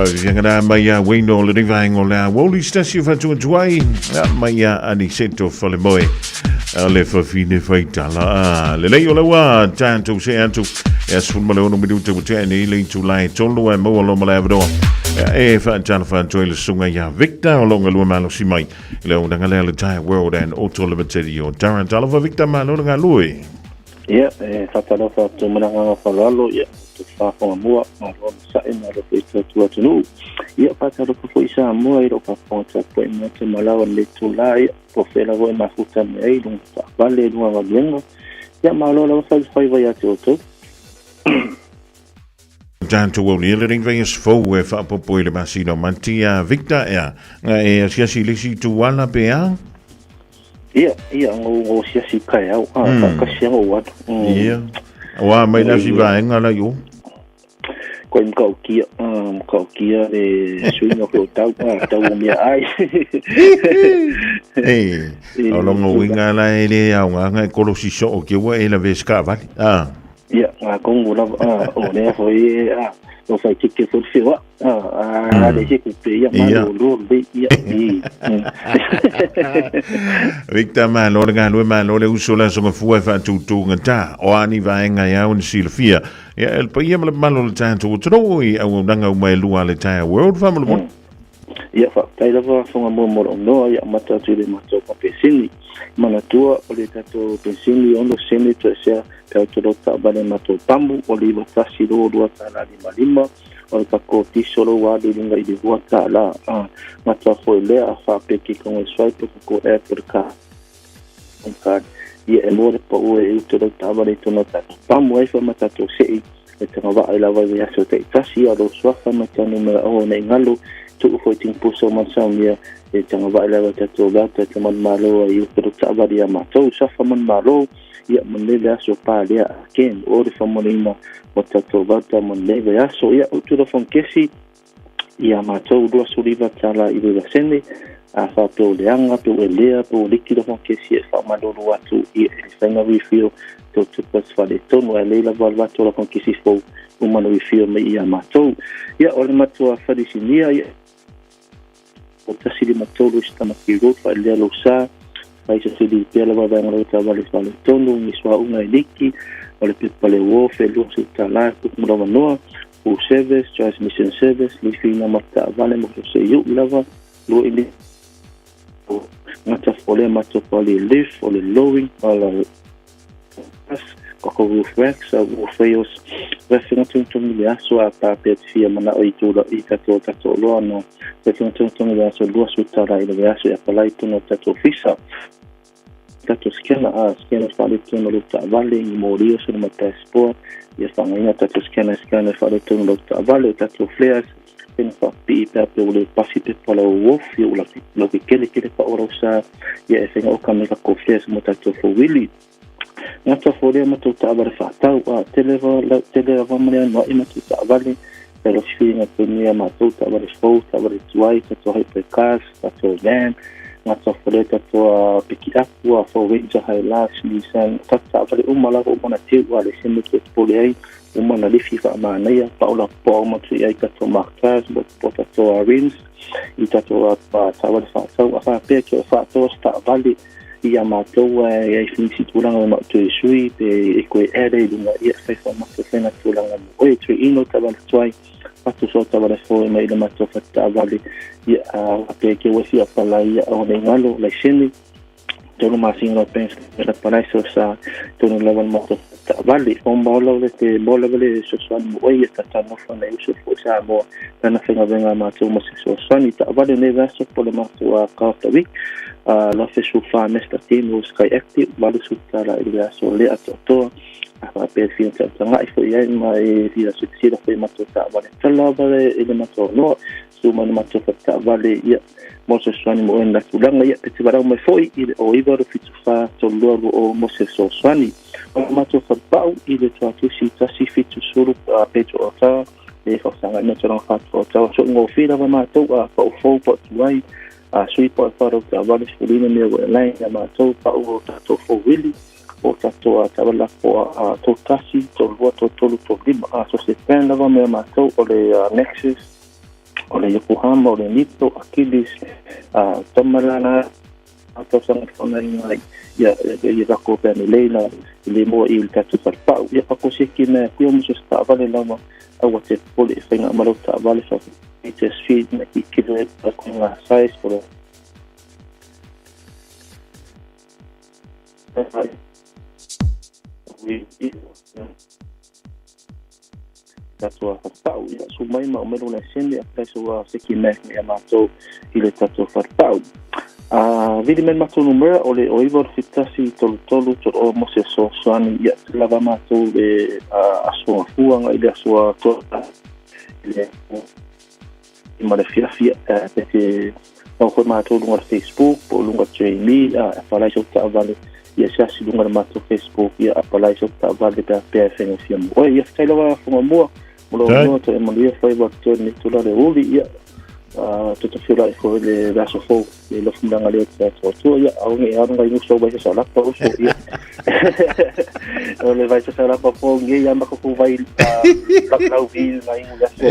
Faaviviga na mai ia Wayne o lenei vaega o le aoauli se tasi o faatuatuai mai ia Aniseto Falemoe le fafine faitala a lelei o laua tatou se atu e 16 minuta ua tea nei le itula e 3 e maua loa ma le avanoa e faatalofa atu ai le susuga ia Victor o lo o galue malosi mai i le auaunaga lea le Tyre World and Auto Limited i Otara. Talofa Victor, malo le galue. Ia, e faatalofa atu ma le agaga faaaloalo, ia, te faafofoga mua, malo onosai, malo foi tautua atunuu. Ia, faatalofa foi Samoa i lou faafofoga tapuai mai te malawa i lenei itula, ia, po o fea lava e mafuta mai ai, luga taavale, luga galuega. Ia, malo lava faifaiva ia te outou. Tatou aulia lenei vaiaso fou e faapopo i le masina o Mati a Victor ea nga e asiasi i le isi itu ala pe a? Ia, ia, ngou ngou asiasi i kaeao, a, faatasi lava ou alu. Ia, ua mai la si vaega la i o? Koe matautia, matautia le suiga foi o tau, a, tau o meaai. E, o lona uiga la e le aoga nga e kolosi soo ke ua e lawe se taavale, a? Ia, atonu lava, a, o lea foi, a, o faititi foi le feoai, a, a, le isi kupe, ia, malolo lelei, ia, i. Victor, malo le galue, malo le uso le aso gafua e faatūtūgata. O a ni vaega e ao ona silafia. Ia, e le paia ma le mamalu o le tatou atunuu i auaunaga uma e lua a le Tyre World, faamolemole. Ia, faafetai lava Fagamua mo lou noa, ia amata atu i le matou papesini. Manatua, o le tatou penisini ono sene toesea pe auto taavale matou pamu, o le $9122.55, o le tatou tiso lou alu i luga i le $2. A gata foi lea, a faapea ke kongo swipe o tatou app o le card, ia e maua le pau e uta lau taavale i totonu o tatou pamu ai foi ma tatou sei e tagavaa i lava i vaiaso taitasi, a o lou suafa ma ta numera oho nei galo tuu foi tingipusa o mansaunia e tagavaa i lava i tatou vata e tamanumalo ai uta lau taavale ia matou suafa manumalo ia ma lenei vaiaso pa lea again o le faamanuiaina o tatou vata ma lenei vaiaso. Ia utu lau fagakesi ia matou $29 i le sene a faapea o leaga pe ua elea pe ua liki lau fagakesi e faamalolo atu ia e le faiga refill tau tupa se faaletonu ae lei lava alu atu o lau fagakesi fou uma na refill mai ia matou. Ia o le matua falisinia ia o 153 i Tamaki Road faalelea lou sa fai se sili pea lava vaega lau taavale faaletonu ni suauu e liki o le pepa le uo fe $20 tupu mo lava noa full service transmission service lifiina ma taavale mo se iu lava lua ili gata fo lea matou pali lift o le lowing o le Koko roof racks, roof rails, refenga togitogi le aso a faapea te fia manao i tula i tatou tatou oloa na refenga togitogi le aso $20 i le vaiaso e apalai tonu o tatou ofisa. Tatou scanner a scanner faaletonu o lou taavale ni moli o se ma passport ia faaaogaina tatou scanner scanner faaletonu o lou taavale o tatou flares pena faapipii pe a pe ua le pasi pepa lau off ia ua lau kekele kele pa o lau sa ia e faiga oka mai tatou flares mo tatou fowili. Gata foi lea matou taavale faatau a tele tele lava ma le anoa'i matou taavale e lo feeling atu nei a matou taavale fou, taavale tuai, tatou hyper cars, tatou van, gata foi lea tatou pikiapu, a Ford Ranger, Hilux, Nissan, tatou taavale uma lava uma na tiu a le sene toe popole ai uma na lifi faamanaia paola poa uma atu i ai tatou mark cars mo po tatou rims i tatou taavale faatau a faapea ke o faataua se taavale ia matou e ai foi nisi tulaga ma toe sui pe e koe add ai i luga ia fai foi matou faiga tulaga mo oe toe ino taavale tuai atu so taavale fou mai i le matou fale taavale ia a pe ke ua fia apalai ia o nei galo laisene 3 masina lau bank la palai so sa tonu lava le matou taavale o mo lava le te mo lava le fesoasoani mo oe ia tatanofo na uso foi Samoa lana faigaluega a matou ma se fesoasoani taavale nei vaiaso po le matou a car of the week a la fesulfa Mazda Demio Skyactiv $80 i le vaiaso lea atoatoa a faapea fia tautagai foi ai ma e fia silasila foi matou taavale tala lava i le matou noa su mai le matou fale taavale ia mo se fesoasoani mo oe na tulaga ia pe te valaau mai foi i le 09 274 3220 mo se fesoasoani. O le matou falepau i le tuatusi 170 Pedro Otara e faafesagaina tulaga faatoatoa so gofie lava matou a pau fou pau tuai a sui pau wharau taavale sefuluina mea ua e lae ia matou pau o tatou fouwili o tatou taavale lapopoa a 31, 32, 33, 35 a so se brand lava mea matou o le Nexus O le Yokohama, o le Nitto, Achilles, Tamalala, tausaga faaaogaina ai ia ia lako pe ana lelei na le moa i le tatou falepau. Ia faakosieki mea kuia mo se taavale lava aua te popole e faiga ma lau taavale fa HSV na i kilo e pa ko ngā size o tatou falepau. Ia su mai ma o melo laisene apply so seki mea ia matou i le tatou falepau. Vili mai le matou numera o le 09 o le 71 33 30 mo se fesoasoani ia te lava matou le aso gafua agai le aso atoa i le ma le afiafi pe te mau foi matou luga o le Facebook po o luga o Jamie apalai sau taavale ia se asi luga o le matou Facebook ia apalai sau taavale pe a pea e faigofie mo oe. Ia faafetai lava Fugamua mo lou avanoa toe manuia faiva o totoe lenei itula le uli ia toe tafiolai foi le aso fou le lofu malaga lea te atu atua ia aua ne i alu ngai uso vai sasalapa uso ia o le vai sasalapa fou nge ia maka ku vai lau vi ngai ngu le aso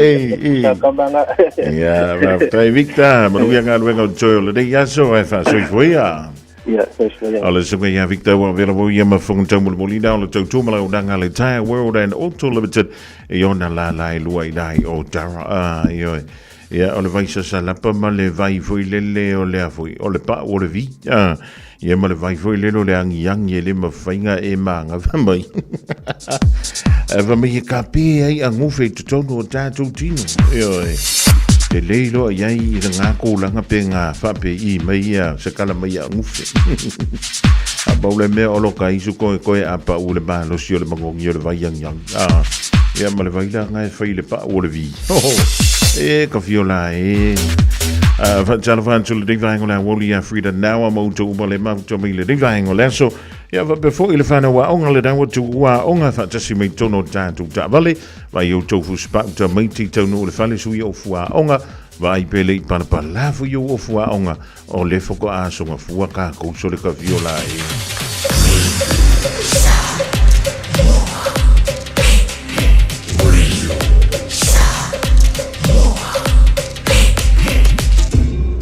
sa kamanga Ia, faafetai Victor, manuia galuega o totoe o lenei aso ae faasoifua. Ia, soifua ia. O le suka ia Victor ua vela mo ia mafonga tau mulimuli na o le tautua ma launaga a le Tire World and Auto Limited i ona lala e lua i lai o Dara. Ah, ioe. Ia, o le vai sasalapa ma le vai foi lele o le a foi, o le pau o le vi. Ah, ia ma le vai foi lele o le agiagi e le mafaiga e magafa mai. E fa mai e ka pē ai a ngofe i totonu o tātou tino. Ioe. Te lei loa i ai i le ngā kōlanga pe ngā whape i mai ia se kala mai a ngufe. A pau le mea o lo ka isu koe koe a pa u le malosi o le mangongi o le vai agiagi. Ah, ia ma le vai la ngai whai le pa o le vi. Ho, ho. E ka fiola e. Whaatalofa atu le vaenga o le aoauli ia Frida Naua ma outou uma le mafuta mai le vaenga o le aso. Ia faapea foi le whanau aoga le rau atu ua aoga faatasi mai totonu o tatou taavale. Vaai outou fusipauta maiti taunuu le fale sui o fua aoga. Vaai pe le i palapala foi ou ofu aoga o le foko asoga fua ka kouso le ka viola e.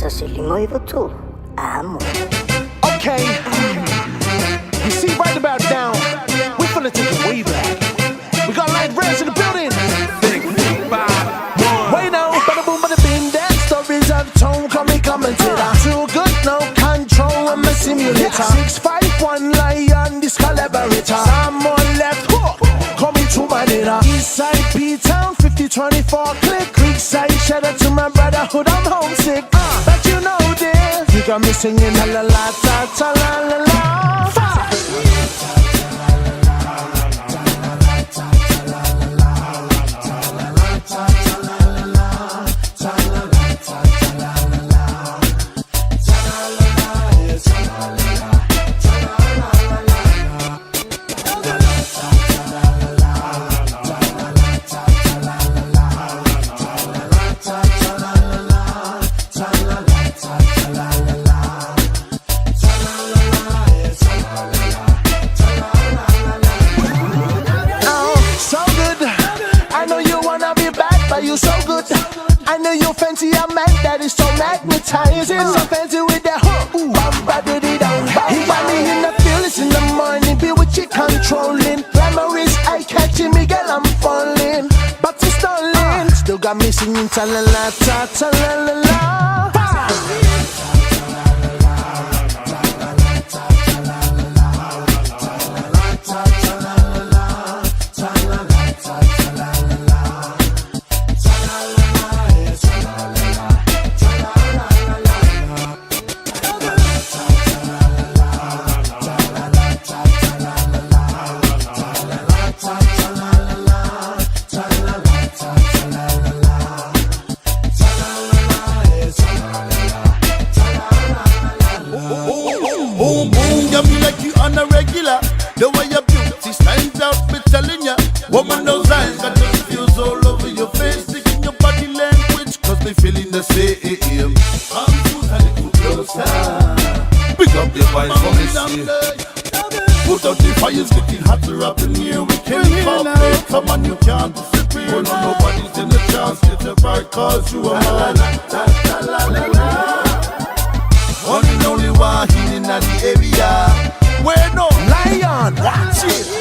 Tasi lima iwa tolu. Amo. Okay. You see, right about now, we're finna take it way back. We got light rails in the building. Six, five, one. Wait now, bada boom, bada bing, that stories I've told. Call me commentator. Too good, no control. I'm a simulator. 651 lion, this collaborator. Someone left hook. Call me to my nigga. Eastside P Town, 5024 click. Creekside, shout out to my brotherhood, I'm homesick. But you know this, you got me singing la la la ta ta la la la. Five. Oh, so good. I know you wanna be bad, but you so good. I know you fancy a man that is so magnetizing. So fancy with that hook. Bum, ba, diddy, dum. He got me in the feelings in the morning. Be with you controlling. Glamorous, eye catching me, girl, I'm falling. But it's stalling. Still got me singing ta la la ta ta la la la. Boom, boom, got me like you on a regular. The way your beauty stands out, me telling ya. Woman, those eyes got those feels all over your face. Taking your body language, cause they feeling the same. Come a little closer. Pick up your voice for me, see. Put out the fires, getting hotter up in here. We can't pop it. Come on, you can't disappear. No, nobody's in the chance, get it right, cause you are mine. La, la, la, la, la. One and only wahine in the area. Bueno, lion, watch it.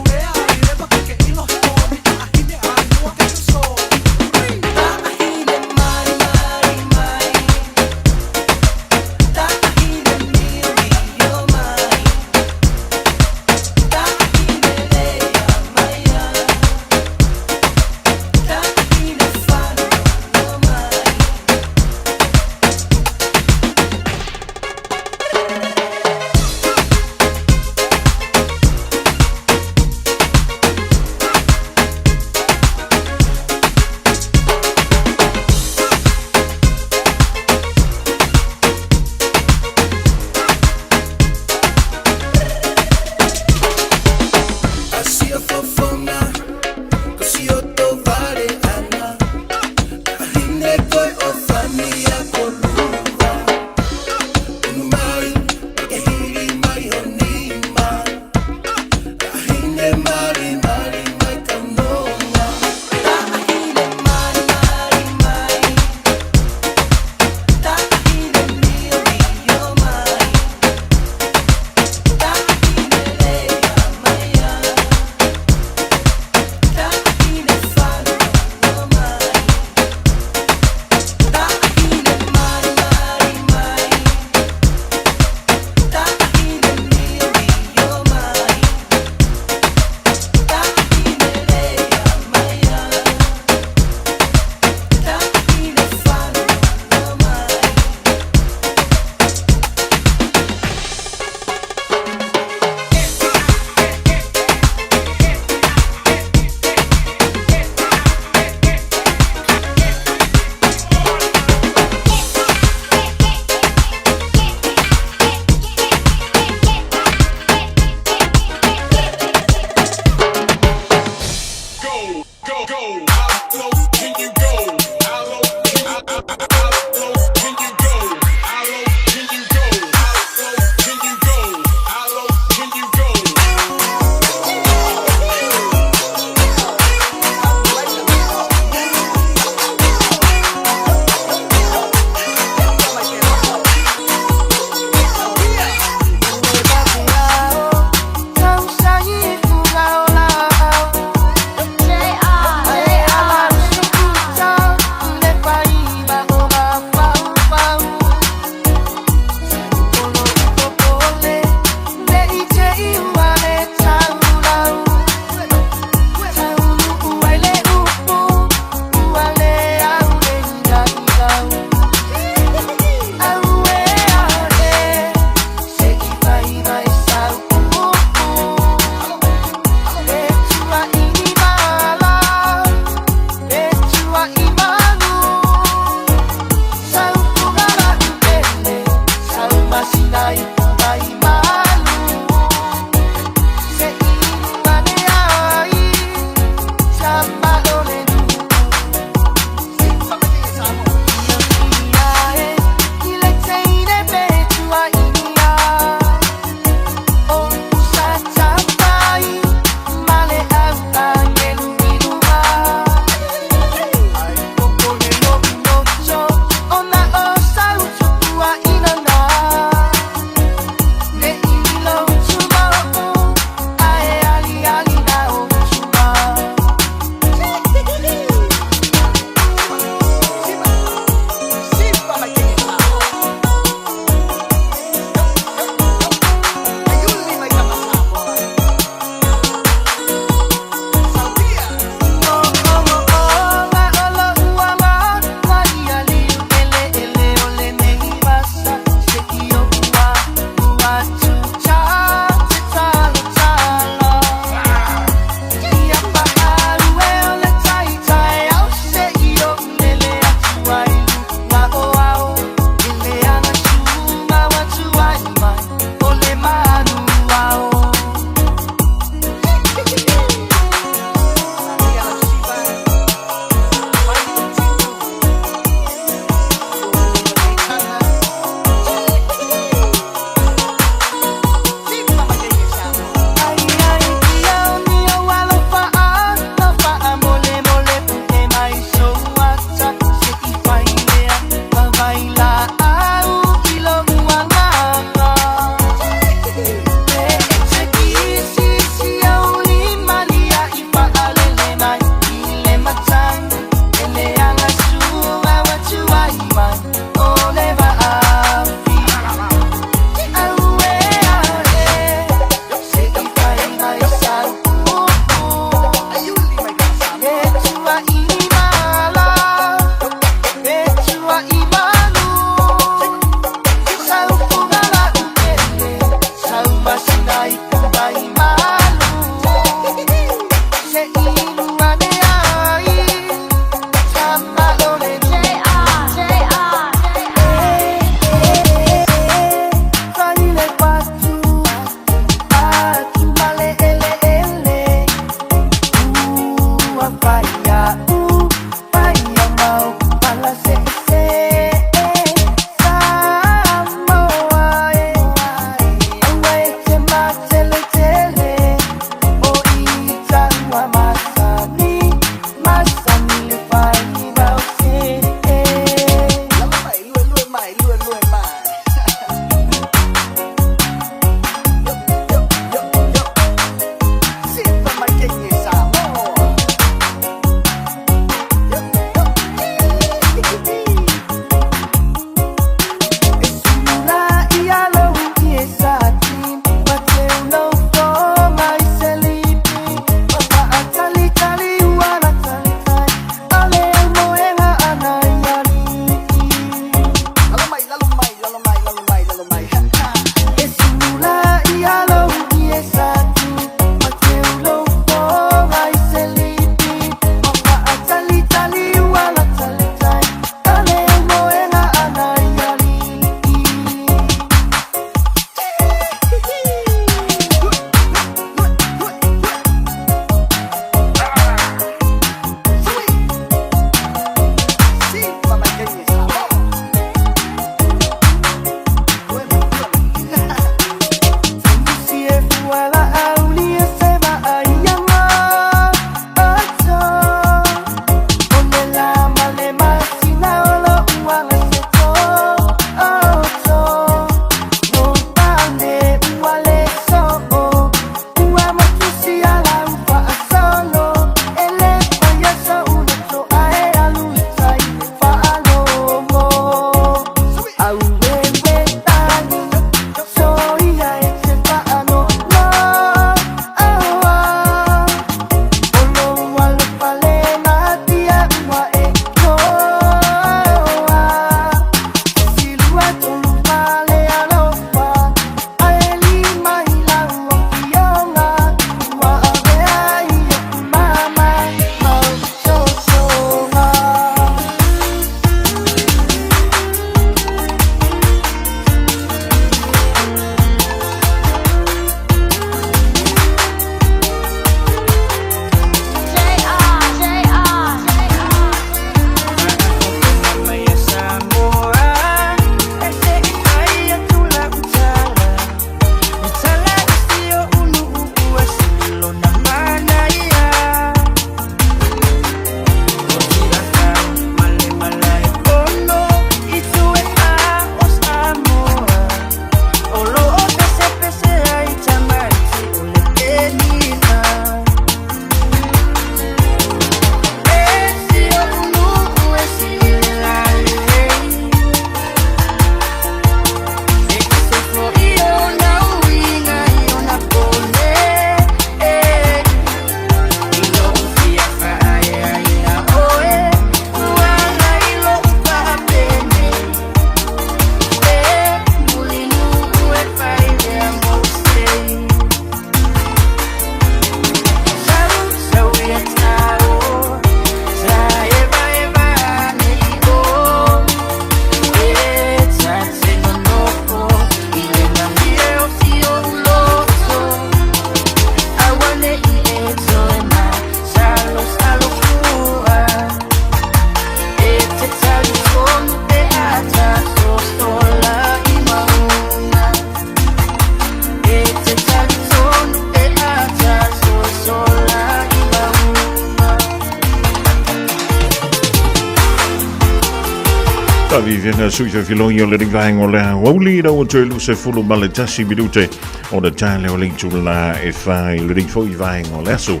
viviga sui fefiloi o le vaenga o le aoauli ina ua toe 21 minute o le tale o le itula e 4 i lenei foi vaenga o le aso.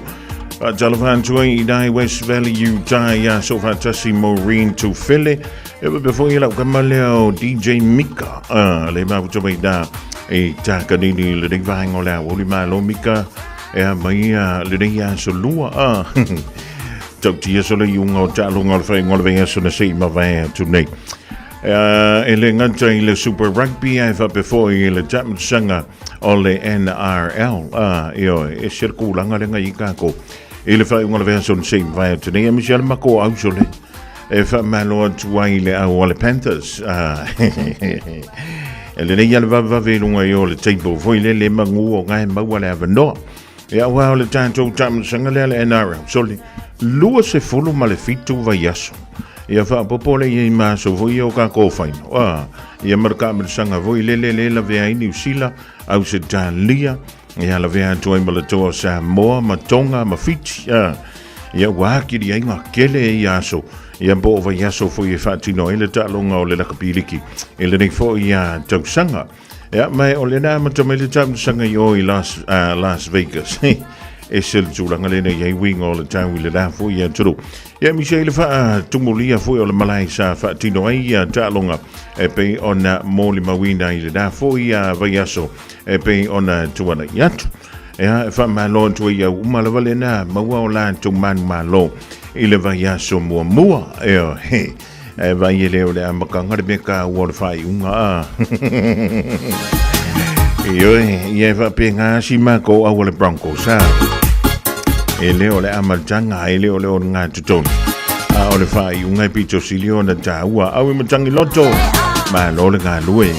Faatalofa atu ai i nai West Valley Utah ia Soofaatasi Maureen Tufele e faapea foi i lau kama lea o DJ Mika le mafuta mai na i Takanini i lenei vaenga o le aoauli. Malo Mika e a mai lenei aso lua. Tautia solo iuga o taaloga o le faaiuga o le vaiaso na se i mavae atu nei. E le gata i le Super Rugby ae faapea foi i le taamilosaga o le NRL. Ioe, e ese le kulaga lea i kākou i le faaiuga o le vaiaso na se i mavae atu nei. Aemaise lava le matou auso lea e faamalo atu ai i le au a le Panthers. E lelei lava le vavevave i luga i o le table foi lele manu o gae maua le avanoa. Ia aua o le tatou taamilosaga lea le NRL, sole, 27 vaiaso. Ia faaopoopo le i ai ma aso foi ia o kākou final. Ia ma le taamilosaga foi lele le lavea ai Niu Sila, Ausetalia, ia lavea atu ai ma le toa o Samoa, ma Tonga, ma Fiti. Ia ua akili ai ngā kele e ia aso. Ia po o vaiaso foi e faatino ai le taaloga o le lakapi liki i lenei foi tausaga. Ia, ma o lena amata mai le taamilosaga i o i Las Vegas. Ese le tulaga lena i ai uiga o le tau i le la foi atunuu. Ia, aemaise ai le faatumulia foi o le malae sa faatino ai ia taaloga e pei ona molimauina i lena foi vaiaso e pei ona tuanai atu. Ia, e faamalo atu ai au uma lava lena maua o latou manumalo i le vaiaso muamua. Ioe. E vai e le o le amataga le mea taua o le faaiuga a. Ioe, ia e faapena si matou au a le Broncos a. E le o le amataga, e le o le ogatotonu. A o le faaiuga e pito sili ona taua. Au e matangi loto, malo le galue.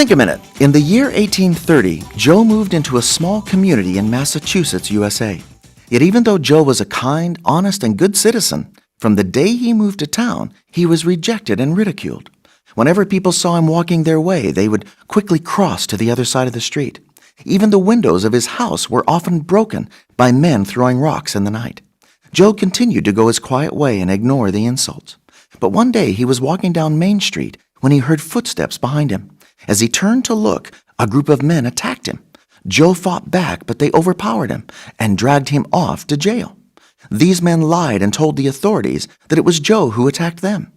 Think a minute. In the year 1830, Joe moved into a small community in Massachusetts, USA. Yet even though Joe was a kind, honest, and good citizen, from the day he moved to town, he was rejected and ridiculed. Whenever people saw him walking their way, they would quickly cross to the other side of the street. Even the windows of his house were often broken by men throwing rocks in the night. Joe continued to go his quiet way and ignore the insults. But one day he was walking down Main Street when he heard footsteps behind him. As he turned to look, a group of men attacked him. Joe fought back, but they overpowered him and dragged him off to jail. These men lied and told the authorities that it was Joe who attacked them.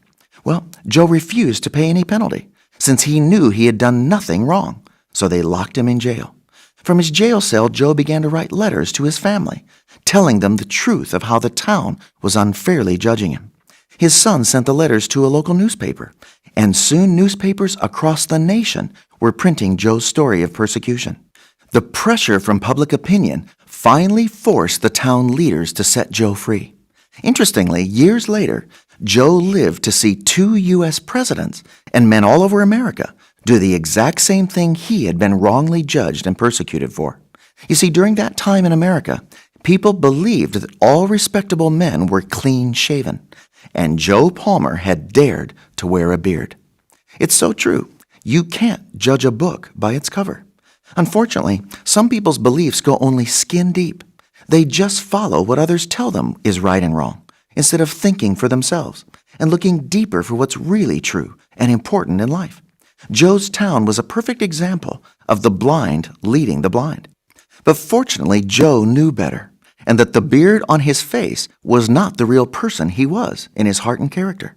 Well, Joe refused to pay any penalty, since he knew he had done nothing wrong, so they locked him in jail. From his jail cell, Joe began to write letters to his family, telling them the truth of how the town was unfairly judging him. His son sent the letters to a local newspaper, and soon newspapers across the nation were printing Joe's story of persecution. The pressure from public opinion finally forced the town leaders to set Joe free. Interestingly, years later, Joe lived to see two U.S. presidents and men all over America do the exact same thing he had been wrongly judged and persecuted for. You see, during that time in America, people believed that all respectable men were clean shaven, and Joe Palmer had dared to wear a beard. It's so true. You can't judge a book by its cover. Unfortunately, some people's beliefs go only skin deep. They just follow what others tell them is right and wrong, instead of thinking for themselves and looking deeper for what's really true and important in life. Joe's town was a perfect example of the blind leading the blind. But fortunately, Joe knew better, and that the beard on his face was not the real person he was in his heart and character.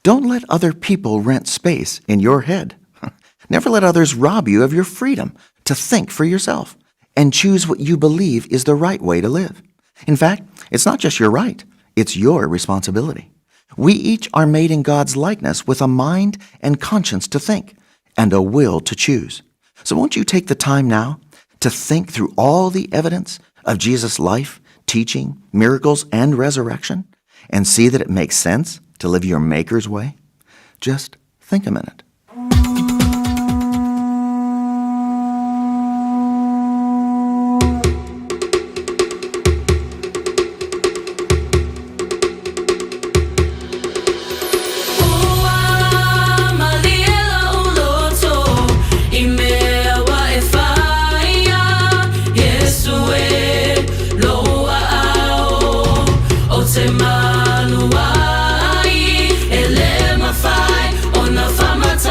Don't let other people rent space in your head. Never let others rob you of your freedom to think for yourself and choose what you believe is the right way to live. In fact, it's not just your right, it's your responsibility. We each are made in God's likeness with a mind and conscience to think and a will to choose. So won't you take the time now to think through all the evidence of Jesus' life, teaching, miracles, and resurrection and see that it makes sense to live your Maker's way? Just think a minute. Ua malie lou loto i mea ua e whaia Iesu e lou aao Ou te malu ai E le mawhai ona whamata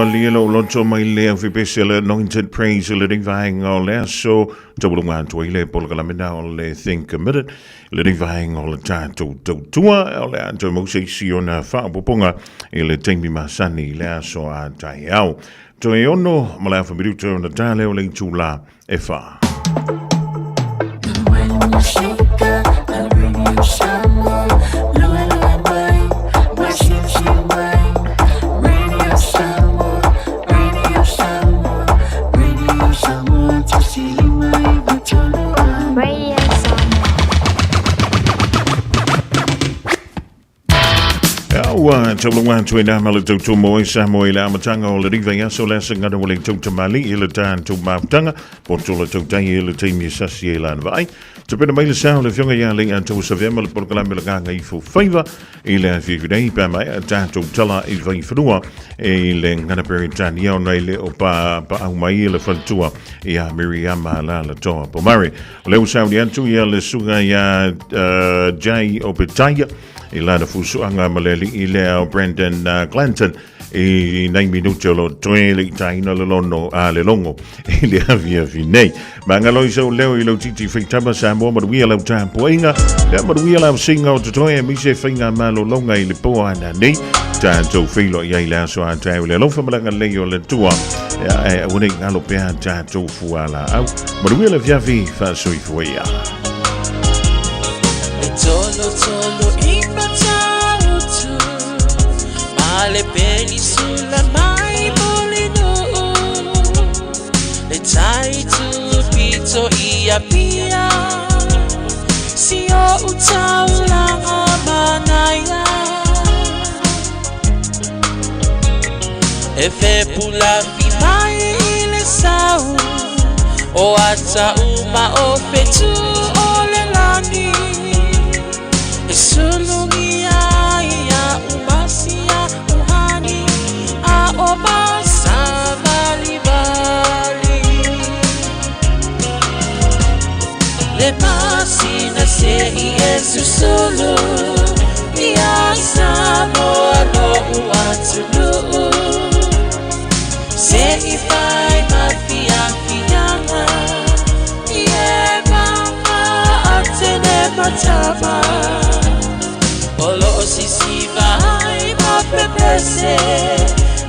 malie lou loto mai le aufipese le Anointed Praise i lenei vaega o le aso. Taualuga atu ai le polokalame na o le Think a Minute i lenei vaega o le tatou tautua. O le a toe maua se isi ona faaopoopoga i le taimi masani i le aso a taeao. Toe ono ma le afa minuta ona ta lea o le itulā e whā. Ua taulunga atu e nā ma le tautumo i Samoa i le amataga o le riva i aso le asagana ua le tautamali i le tātou mafutaga poto le tautai i le taimi e sasi e lana vaai. Tapena mai le sao le afioga ia Lei Atoa Savea ma le polokalame le Gagaifo Faiva i le afiafi nei pe a maea tātou tala i Vaifanua i le ngana Peretania ona i le o pa paau mai i le faletua ia Miriama Lalatoa Pomare. O lea ua sauni atu ia le suga ia Jay Opetaia i lana fusuaga ma le alii lea o Brandon Glanton i nai minute o lo toe le itaina le lono a le logo i le afiafi nei. Magalo i sau leo i lau titi whaitama Samoa manuia lau tapuaiga lea manuia lau singa o totoe e mise whainga malologa i le poa ana nei. Tātou whilo i ai le aso a tāu le alofa malaga lei o le tua. Ea e aua nei ngalo pea tātou fuala au. Manuia le fiafi whasoifua ia. E tolo tolo i matautu Ma le penisula mai Mulinuu Le tai tu pito i Apia Si o utaulanga manaia E fepulafi mai i le sau O ata uma o fetu o le lani E sulugia ia umasia uhani A o masavalivali Le masina se i e susulu Ia Samoa lo uatunuu Se i fai mafiafiaga I e mama atene matama O lo o sisiva ai mapepese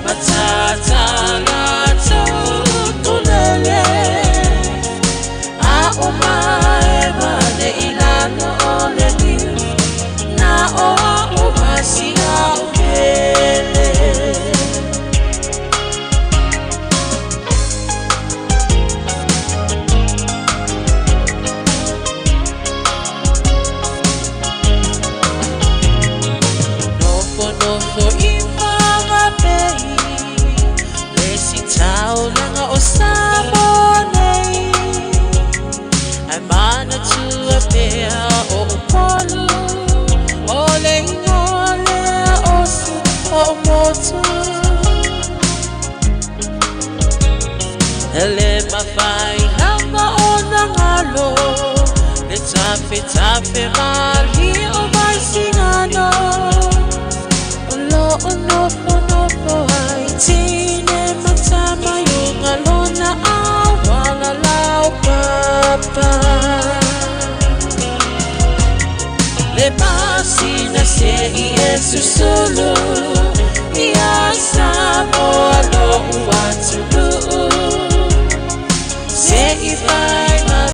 Matata latou tulele A o mae mane i lalo o le niu Na o a o masia o pele. Nofo nofo i Whangape Le si taulaga o Samoa nei Ai manatua pea o Upolu O le ingoa lea o si o motu E le mafai lava ona galo Le tafetafe malie o Vaisigano O lo o nofonofo ai tine ma tama i uga lona auala laupapa Le masina se i e susulu Ia Samoa lo'u atunuu Se i fai